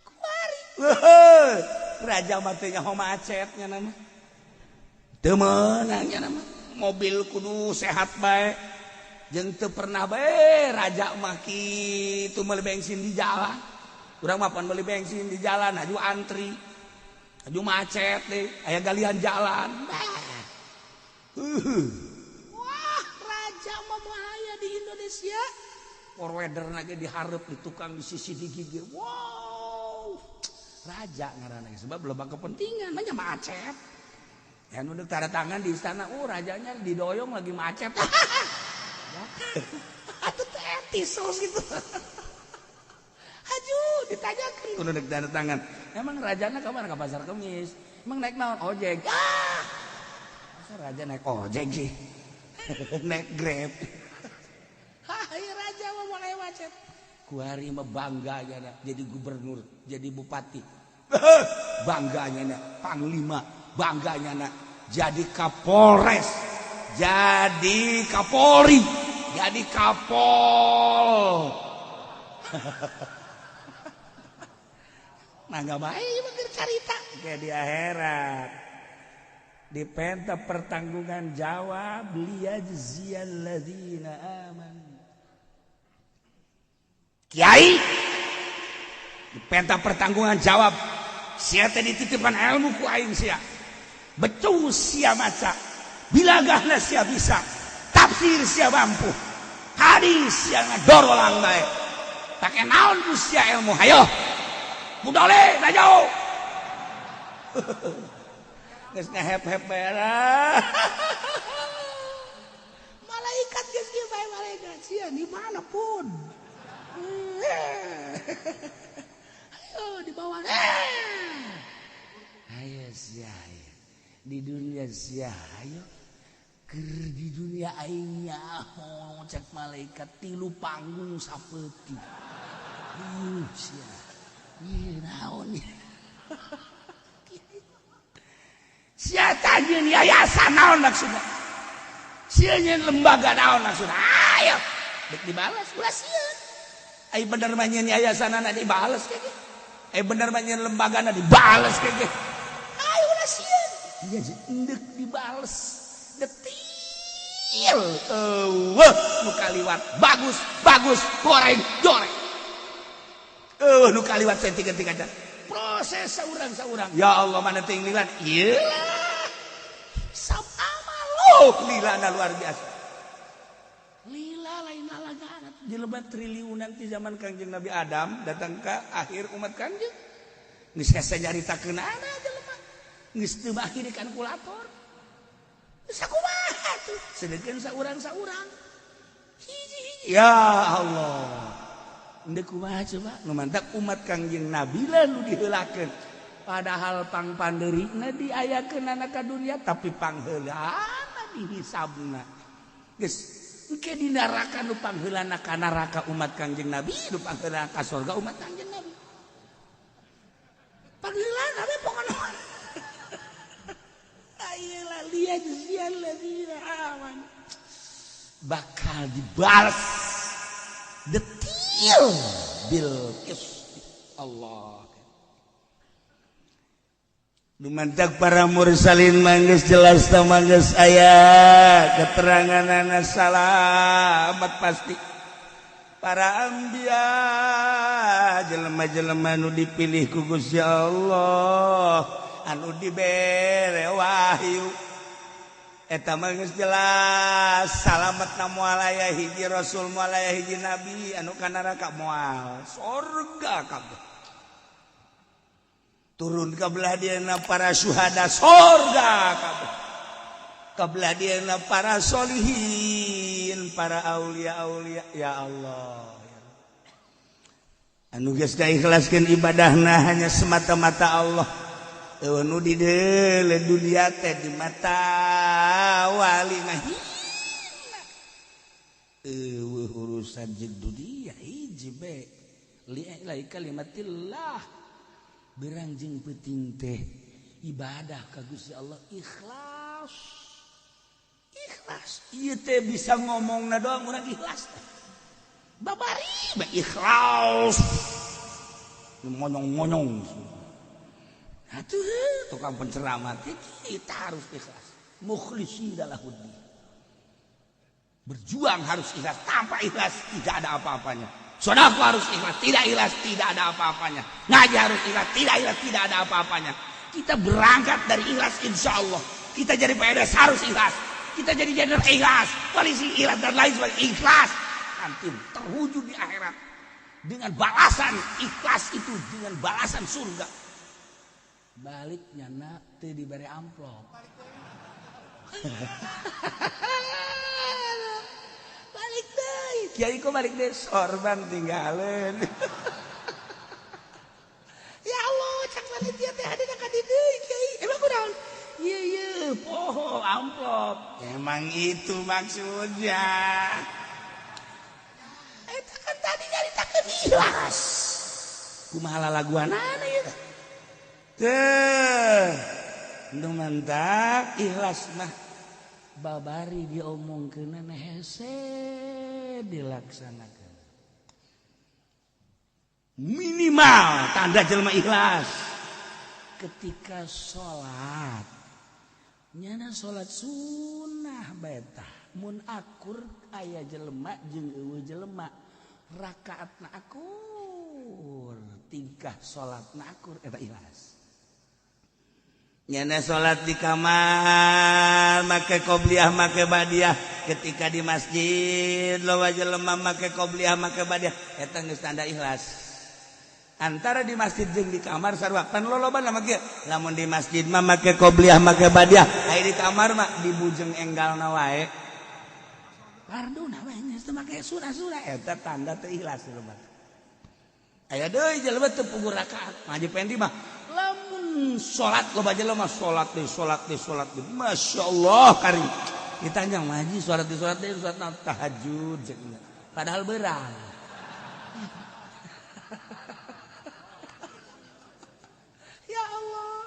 Kuari. Raja mah teh nyaho macetnya nama. Teu meunang nya nama. Mobil kudu sehat bae. Jeung teu pernah bae raja mah kitu meuli bensin di jalan. Urang mah pan meuli bensin di jalan aju antri. Aju macet deh, aya galian jalan. Wah, raja mah bahaya di Indonesia. Forwarder lagi diharap di tukang di sisi digigir. Wow, raja ngaranna sebab loba kepentingan, banyak macet. Ya nu tanda tangan di istana, oh rajanya didoyong lagi macet. Atuh teh etis gitu. Aju ditanyakeun kudu dek tanda tangan. Emang rajana ka mana? Ka pasar Kemis. Emang naik naon? Ojek. Ah! Masa raja naik ojek sih? Naik Grab. Hai raja mah mulai macet. Kuari mah bangga ya, jadi gubernur, jadi bupati. Bangganya na panglima, bangganya na jadi Kapolres, jadi Kapolri, jadi Kapol. Nah nggak baik bener carita kayak di akhirat. Dipenta pertanggungan jawab liyajziyal ladzina amanu. Kiai dipenta pertanggungan jawab. Sia teh dititipan ilmu ku aing sia. Becus sia maca, bilagahna sia bisa, tafsir sia mampu, hadis sia ngadorolang bae. Pake naon ku sia ilmu hayo. Budale da jauh. Geus ngahep-hep bae. Malaikat geus kieu bae malaikat sia di mana pun. Ayo di bawah. Ayo sia di dunia sia ayo keur di dunia aing nyaho cek malaikat tilu panggung sapeuti. Sia. Ih naon sia tanyieun yayasan naon maksudna? Sia nyeun lembaga naon maksudna? Ayo dek dibalas ulah sieun. Ai bener mah nyeun yayasanana dibales ke ge. Ai bener mah nyeun lembagana dibales ke ge. Ayo ulah sieun. Ieu endek dibales detil. Eueuh nu kaliwat bagus bagus goreng goreng. Nu kaliwat tiga-tiga proses saurang-saurang. Ya Allah mana ting lilan ieu lah hisab amal oh lilana luar biasa. Lila lain lalagana jelema triliunan ti zaman Kangjeng Nabi Adam datang ke akhir umat Kangjeng geus hese nyaritakeun ana jelema geus teu baki di kalkulator. Geus sakumaha tuh sedengkeun saurang-saurang hiji-hiji ya Allah. Ndek kumaha coba nu mantak umat Kangjeng Nabi lah nu diheulakeun padahal pangpandeurina diayakeunana ka dunia tapi pangheulana dihisabna geus engke di neraka nu pangheulana ka neraka umat Kangjeng Nabi nu pangheulana ka surga umat Kangjeng Nabi pangheulana we pokona ayeuna liyajziyal ladzina amanu bakal dibalas detil bil qist Allah. Dumantak para mursalin manggeus jelas ta manggeus aya keteranganana salamat pasti. Para anbiya jelema-jelema nu dipilih ku Gusti Allah anu dibere wahyu eta mah geus jelas salametna moal aya hiji rasul moal aya hiji nabi anu ka neraka moal sorga kabeh turun ka belah dieuna para syuhada sorga kabeh ka belah dieuna para solihin para aulia-aulia ya Allah anu geus diikhlaskeun ibadahna hanya semata-mata Allah. Nu di dunia teh di mata wali mah hina eueuh urusan jeung dunia hiji be li kalimatillah berang jeung peuting teh ibadah ka Gusti Allah ikhlas ikhlas ieu teh bisa ngomongna doang urang ikhlas teh babari bae ikhlas monyong-monyong. Atuh tukang penceramah kita harus ikhlas. Mukhlisin lahuddin. Berjuang harus ikhlas, tanpa ikhlas tidak ada apa-apanya. Sedekah harus ikhlas, tidak ikhlas tidak ada apa-apanya. Ngaji harus ikhlas, tidak ikhlas tidak ada apa-apanya. Kita berangkat dari ikhlas insya Allah. Kita jadi PNS harus ikhlas. Kita jadi jenderal ikhlas, polisi ikhlas dan lain sebagainya ikhlas. Nanti terwujud di akhirat dengan balasan ikhlas itu, dengan balasan surga. Baliknya nak teu dibere amplop. Balik deui. Kiai kok balik deui sorban tinggalin. Ya Allah, cak panitia teh hadina ka dieu kiai. Emang kunaon? Ieu ieu poho amplop. Emang itu maksudnya. Eta kan tadi nyaritakeun ikhlas. Kumaha lalaguanana ieu teh? Teh nu mantak ikhlas mah babari diomongkeun hese dilaksanakan. Minimal tanda jelema ikhlas ketika sholat nyana sholat sunnah bae tah mun akur aya jelema jeung eueuh jelema rakaatna akur tingkah sholatna akur eta ikhlas. Nyana sholat di kamar make qobliyah make badiah, ketika di masjid loba jelema make qobliyah make badiah eta geus tanda ikhlas. Antara di masjid jeung di kamar sarua pan lolobana mah kieu, lamun di masjid mah make qobliyah make badiah, aya di kamar mah dibujeng enggalna wae farduna wae geus teu make surah-surah eta tanda teu ikhlas jelema. Aya deui jelema teu puguh rakaat ngaji pendi mah lamun salat loba jelema salat deui salat deui salat deui masyaallah kari ditanya ngaji salat deui salat deui salat tahajud padahal beurang. Ya Allah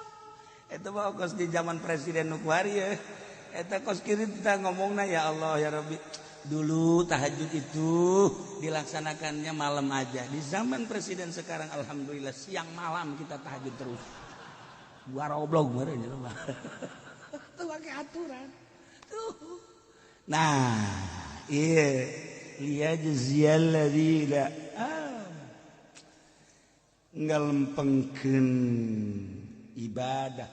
eta mah kos di zaman presiden nu kuari ye eta kos kieu kita ngomongna ya Allah ya Rabbi dulu tahajud itu dilaksanakannya malam aja. Di zaman presiden sekarang alhamdulillah siang malam kita tahajud terus. Gua roblog meureun jelema. Tuh pakai aturan. Tuh. Nah, iya liyajziyal ladzina ngalempengkeun ibadah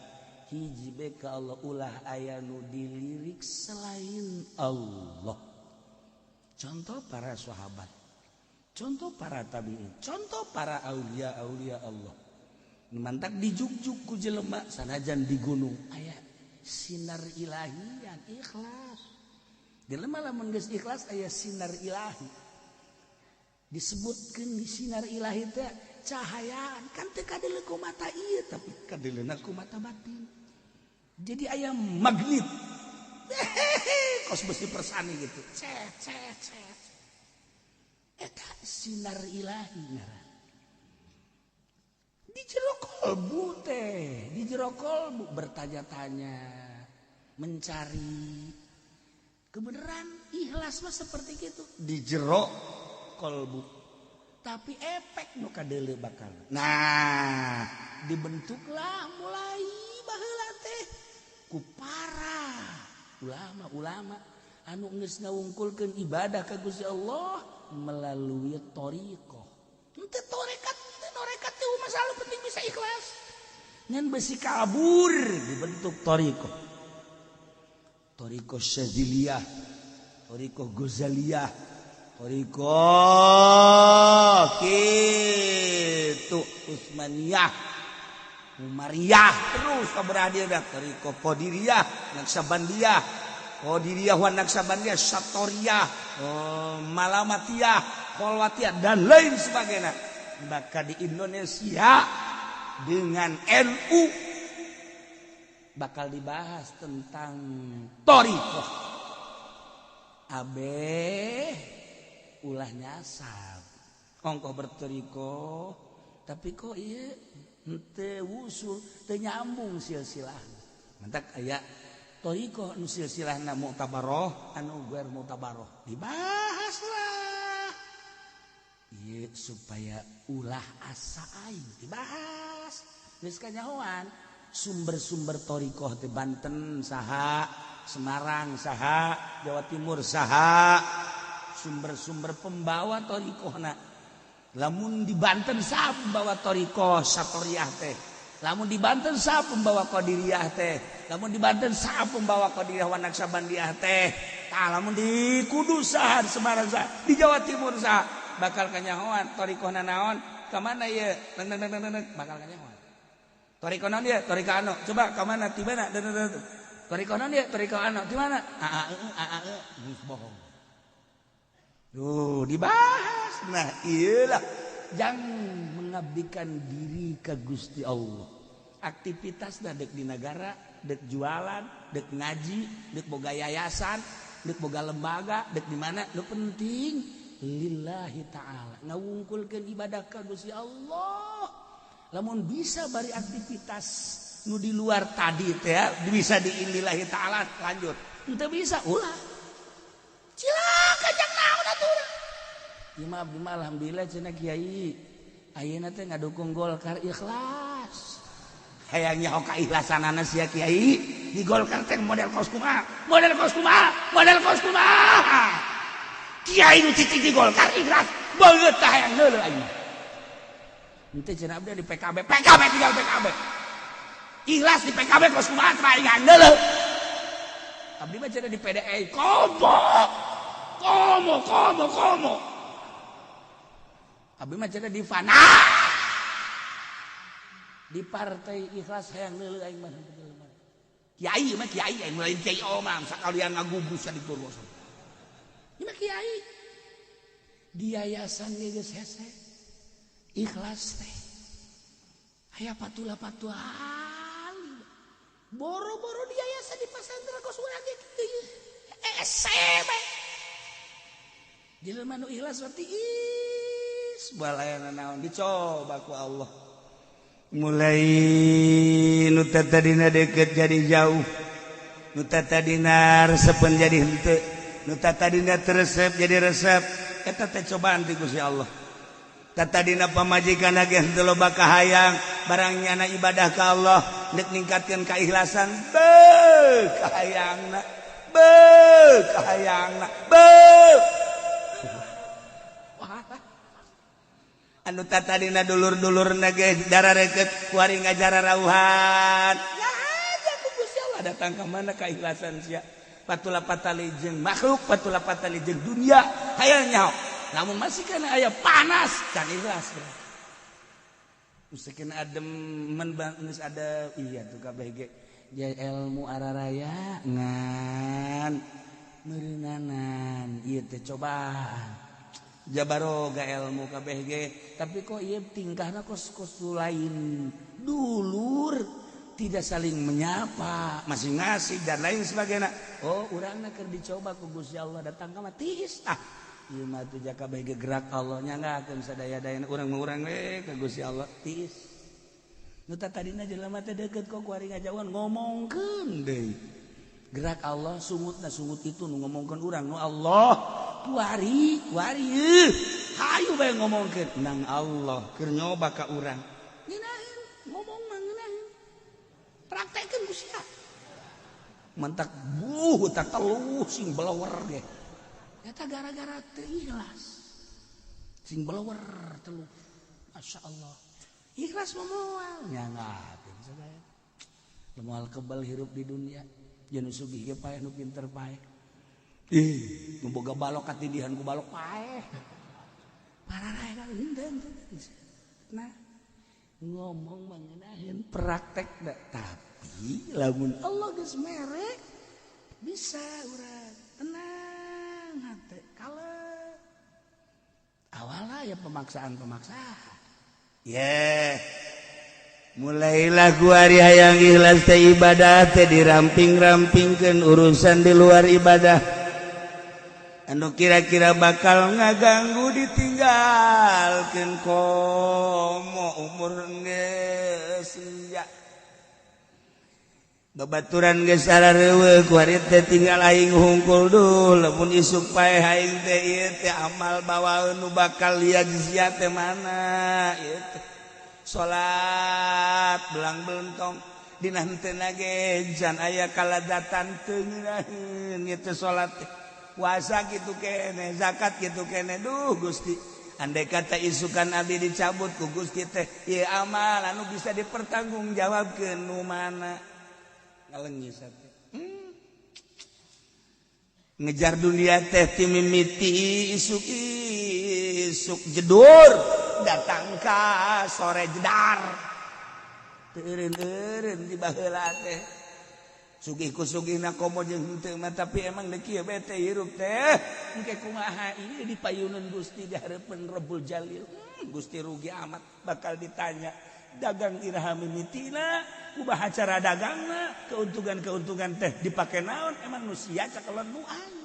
hiji be ka Allah ulah aya nu dilirik selain Allah. Contoh para sahabat, contoh para tabi'in, contoh para aulia-aulia Allah. Mantak dijugjug ku jelema sanajan di gunung aya sinar ilahi yang ikhlas. Jelema lamun geus ikhlas aya sinar ilahi. Disebutkeun di sinar ilahi teh cahayaan kan teu kadeuleu ku mata ieu tapi kadeuleuna ku mata batin. Jadi aya magnet. Kos besi persani gitu. Cet cet cet. Eta sinar ilahi ngaran. Di jero kolbu teh, di jero kolbu bertanya-tanya, mencari kebenaran. Ikhlas mah seperti gitu di jero kolbu. Tapi efek nu kadeuleu bakal. Nah, dibentuklah mulai baheula teh ku para ulama-ulama anu geus ngawungkulkeun ibadah ka Gusti Allah melalui thariqah. Henteu tarekat, henteu norekat teh masalah penting bisa ikhlas. Ngan besi kabur dibentuk thariqah. Thariqah Syadziliyah, thariqah Ghazaliyah, thariqah kitu Utsmaniyah, Umariyah terus kaberhadir dah thariqah Qadiriyah, Naqsyabandiyah, Qadiriyah wa Naqsyabandiyah, Satoriyah, Malamatiyah, Kholwatiyah dan lain sebagainya. Maka di Indonesia dengan NU bakal dibahas tentang thariqah. Abeh ulah nyasab. Ongkoh berthariqah tapi kok ieu henteu wusul, teu nyambung silsilah. Mantak aya thariqah nu silsilahna mu'tabaroh anu guer mu'tabaroh. Dibahaslah. Ieu supaya ulah asa aing dibahas. Geus kanyahoan sumber-sumber thariqah di Banten saha, Semarang saha, Jawa Timur saha, sumber-sumber pembawa thariqahna. Lamun di Banten saha pembawa thariqah Satoriyah teh, lamun di Banten saha pembawa Qadiriyah teh, lamun di Banten saha pembawa Qadiriyah wa Naqsyabandiyah teh, tah lamun di Kudus saha, di Semarang saha, di Jawa Timur saha, bakal kanyahoan thariqahna naon, ka mana ieu? Bakal kanyahoan. Thariqah naon ieu? Thariqah anu. Coba ka mana? Di mana? Thariqah naon ieu? Thariqah anu. Di mana? A a e a a e. Geus bohong. Tuh, dibahas. Nah, iyalah. Jangan mengabdikan diri ke Gusti Allah. Aktivitas dah dek di negara, dek jualan, dek ngaji, dek boga yayasan, dek boga lembaga, dek di mana, lu penting lillahi ta'ala. Ngawungkulkeun ibadah ka Gusti Allah. Lamun bisa bari aktivitas nu di luar tadi teh bisa diinillahi ta'ala lanjut. Henteu bisa ulah. Cilaka jang naon atuh urang. Ieu mah abdi mah alhamdulillah cenah kiai. Ayeuna teh ngadukung Golkar ikhlas. Hayang nyaho kaikhlasanana sia kiai di Golkar teh model kos kumaha? Model kos kumaha? Model kos kumaha? Kiai nu cicing di Golkar ikhlas beungeut tah hayang neuleuh aing. Henteu cenah abdi di PKB, PKB tinggal PKB. Ikhlas di PKB kos kumaha teh aing hayang neuleuh. Abdi mah cenah di PDI komo. Komo komo komo. Abdi mah cenah di Fana. Di partai ikhlas hayang neuleuh aing mah. Kiai mah kiai aing lain kiai omam sakalian ngagugus di Purwoso. Ieu mah kiai. Di yayasan ge geus hese. Ikhlas teh. Aya patula-patual. Boro-boro di yayasan di pesantren kos urang ge kitu ieu. Ese bae. Jelema nu ikhlas berarti is balayana naon dicoba ku Allah. Mulai nu tadina deket jadi jauh, nu tadina resepen jadi henteu, nu tadina teresep jadi resep. Eta teh cobaan ti Gusti Allah. Tadina pamajikan ge henteu loba kahayang, barang nyana ibadah ka Allah deuk ningkatkeun keikhlasan, beuh kahayangna, beuh kahayangna, beuh. Anu tadina dulur-dulur ge darareket kuari ngajara rauhan. Ya aja ku Gusti Allah datang ka mana keikhlasan sia. Patula patali jeung makhluk, patula patali jeung dunia, hayang nyaho. Lamun masih kana aya panas can ikhlas. Geus adem men geus ada iya tuh kabeh ge. Ja ilmu araraya ngan meureunnanan ieu teh cobaan. Jabaroga ilmu kabeh ge, tapi kok ieu tingkahna kos kos lain dulur, tidak saling menyapa, masih ngasih dan lain sebagainya. Oh, urangna keur dicoba ku Gusti Allah datang ka mah tiis ah. Ieu mah teh kabeh ge gerak Allah nya ngakeun sadaya-dayana urang mah urang we ka Gusti Allah tiis. Nu tadina jelema teh deukeut kok kuari ngajauhan ngomongkeun deui. Gerak Allah sungutna sungut itu nu ngomongkeun urang nu Allah kuari kuari hayu bae ngomongkeun nang Allah keur nyoba ka urang. Ngeunaheun ngomong mah ngeunaheun. Praktekeun ku sia. Mentak buh tak teluh sing belewer ge. Eta gara-gara teu ikhlas. Sing belewer teluh. Masya Allah. Ikhlas mah moal nyangakeun sadaya. Moal kebal hirup di dunia. Jeung nu sugih ge paeh nu pinter paeh. Ih, nu boga balok katindihan ku balok paeh. Pararae ka henteu. Nah, ngomong mah ngeunaheun praktek da. Tapi lamun Allah geus mere bisa urang tenang hate kalem. Awalnya ya pemaksaan-pemaksaan. Yeah. Mulailah kuari hayang ikhlas teh ibadah teh diramping-rampingkeun urusan di luar ibadah. Anu kira-kira bakal ngaganggu ditinggalkeun komo umur geus sia. Babaturan geus sarareuweuh kuari teh tinggal aing hungkul duh lamun isuk paeh aing teh ieu teh amal bawaeun nu bakal liat sia teh mana ieu teh. Salat belang belentong dina henteu ge can aya kaladzatan teu ngeunaheun ieu teh salat teh. Puasa kitu keneh, zakat kitu keneh, duh Gusti. Andai kata isukan abdi dicabut ku Gusti teh ieu amal anu bisa dipertanggungjawabkeun nu mana. Ngalengis teh. Ngejar dunia teh ti mimiti isuk isuk jedur datang ka sore jedar. Teu eureun-eureun di baheula teh. Sugih ku sugihna komo jeung henteu mah tapi emang deuk kieu bae teh hirup teh. Engke kumaha ieu di payuneun Gusti di hareupeun Rabbul Jalil. Gusti rugi amat bakal ditanya dagang iraha mimitina, kumaha cara dagangna, keuntungan-keuntungan teh dipake naon emang nu sia cakelan nu aing.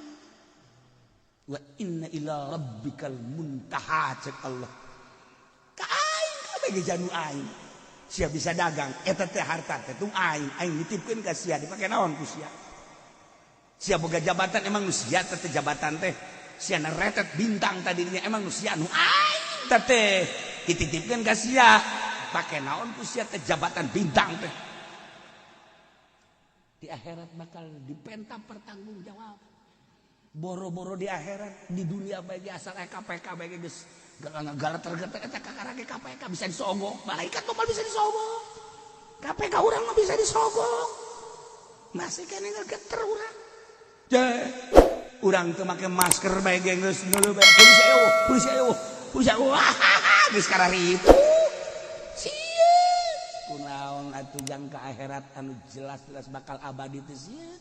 Wa inna ila rabbikal muntaha cek Allah. Ka aing kabeh ge janu aing. Sia bisa dagang eta teh harta teh tung aing, aing nitipkeun ka sia, dipake naon ku sia? Sia boga jabatan, emang nu sia teh jabatan teh? Sia retet bintang tadinya, emang nu sia? Nu aing teh dititipkeun ka sia, pake naon ku sia teh jabatan bintang teh? Di akhirat bakal dipenta pertanggungjawab. Boro-boro di akhirat, di dunia bagi asal KPK bagi geus galater eta kakara ge KPK bisa disogok. Malaikat mah bisa disogok, KPK urang mah bisa disogok. Masih kene ngegeter urang. Urang teu make masker bae ge geus ngeuleuh bae, "Polisi ayo, polisi ayo, polisi ayo." Wah, geus kararitu. Sieun kunaon atuh jang ka akhirat anu jelas-jelas bakal abadi teh sieun.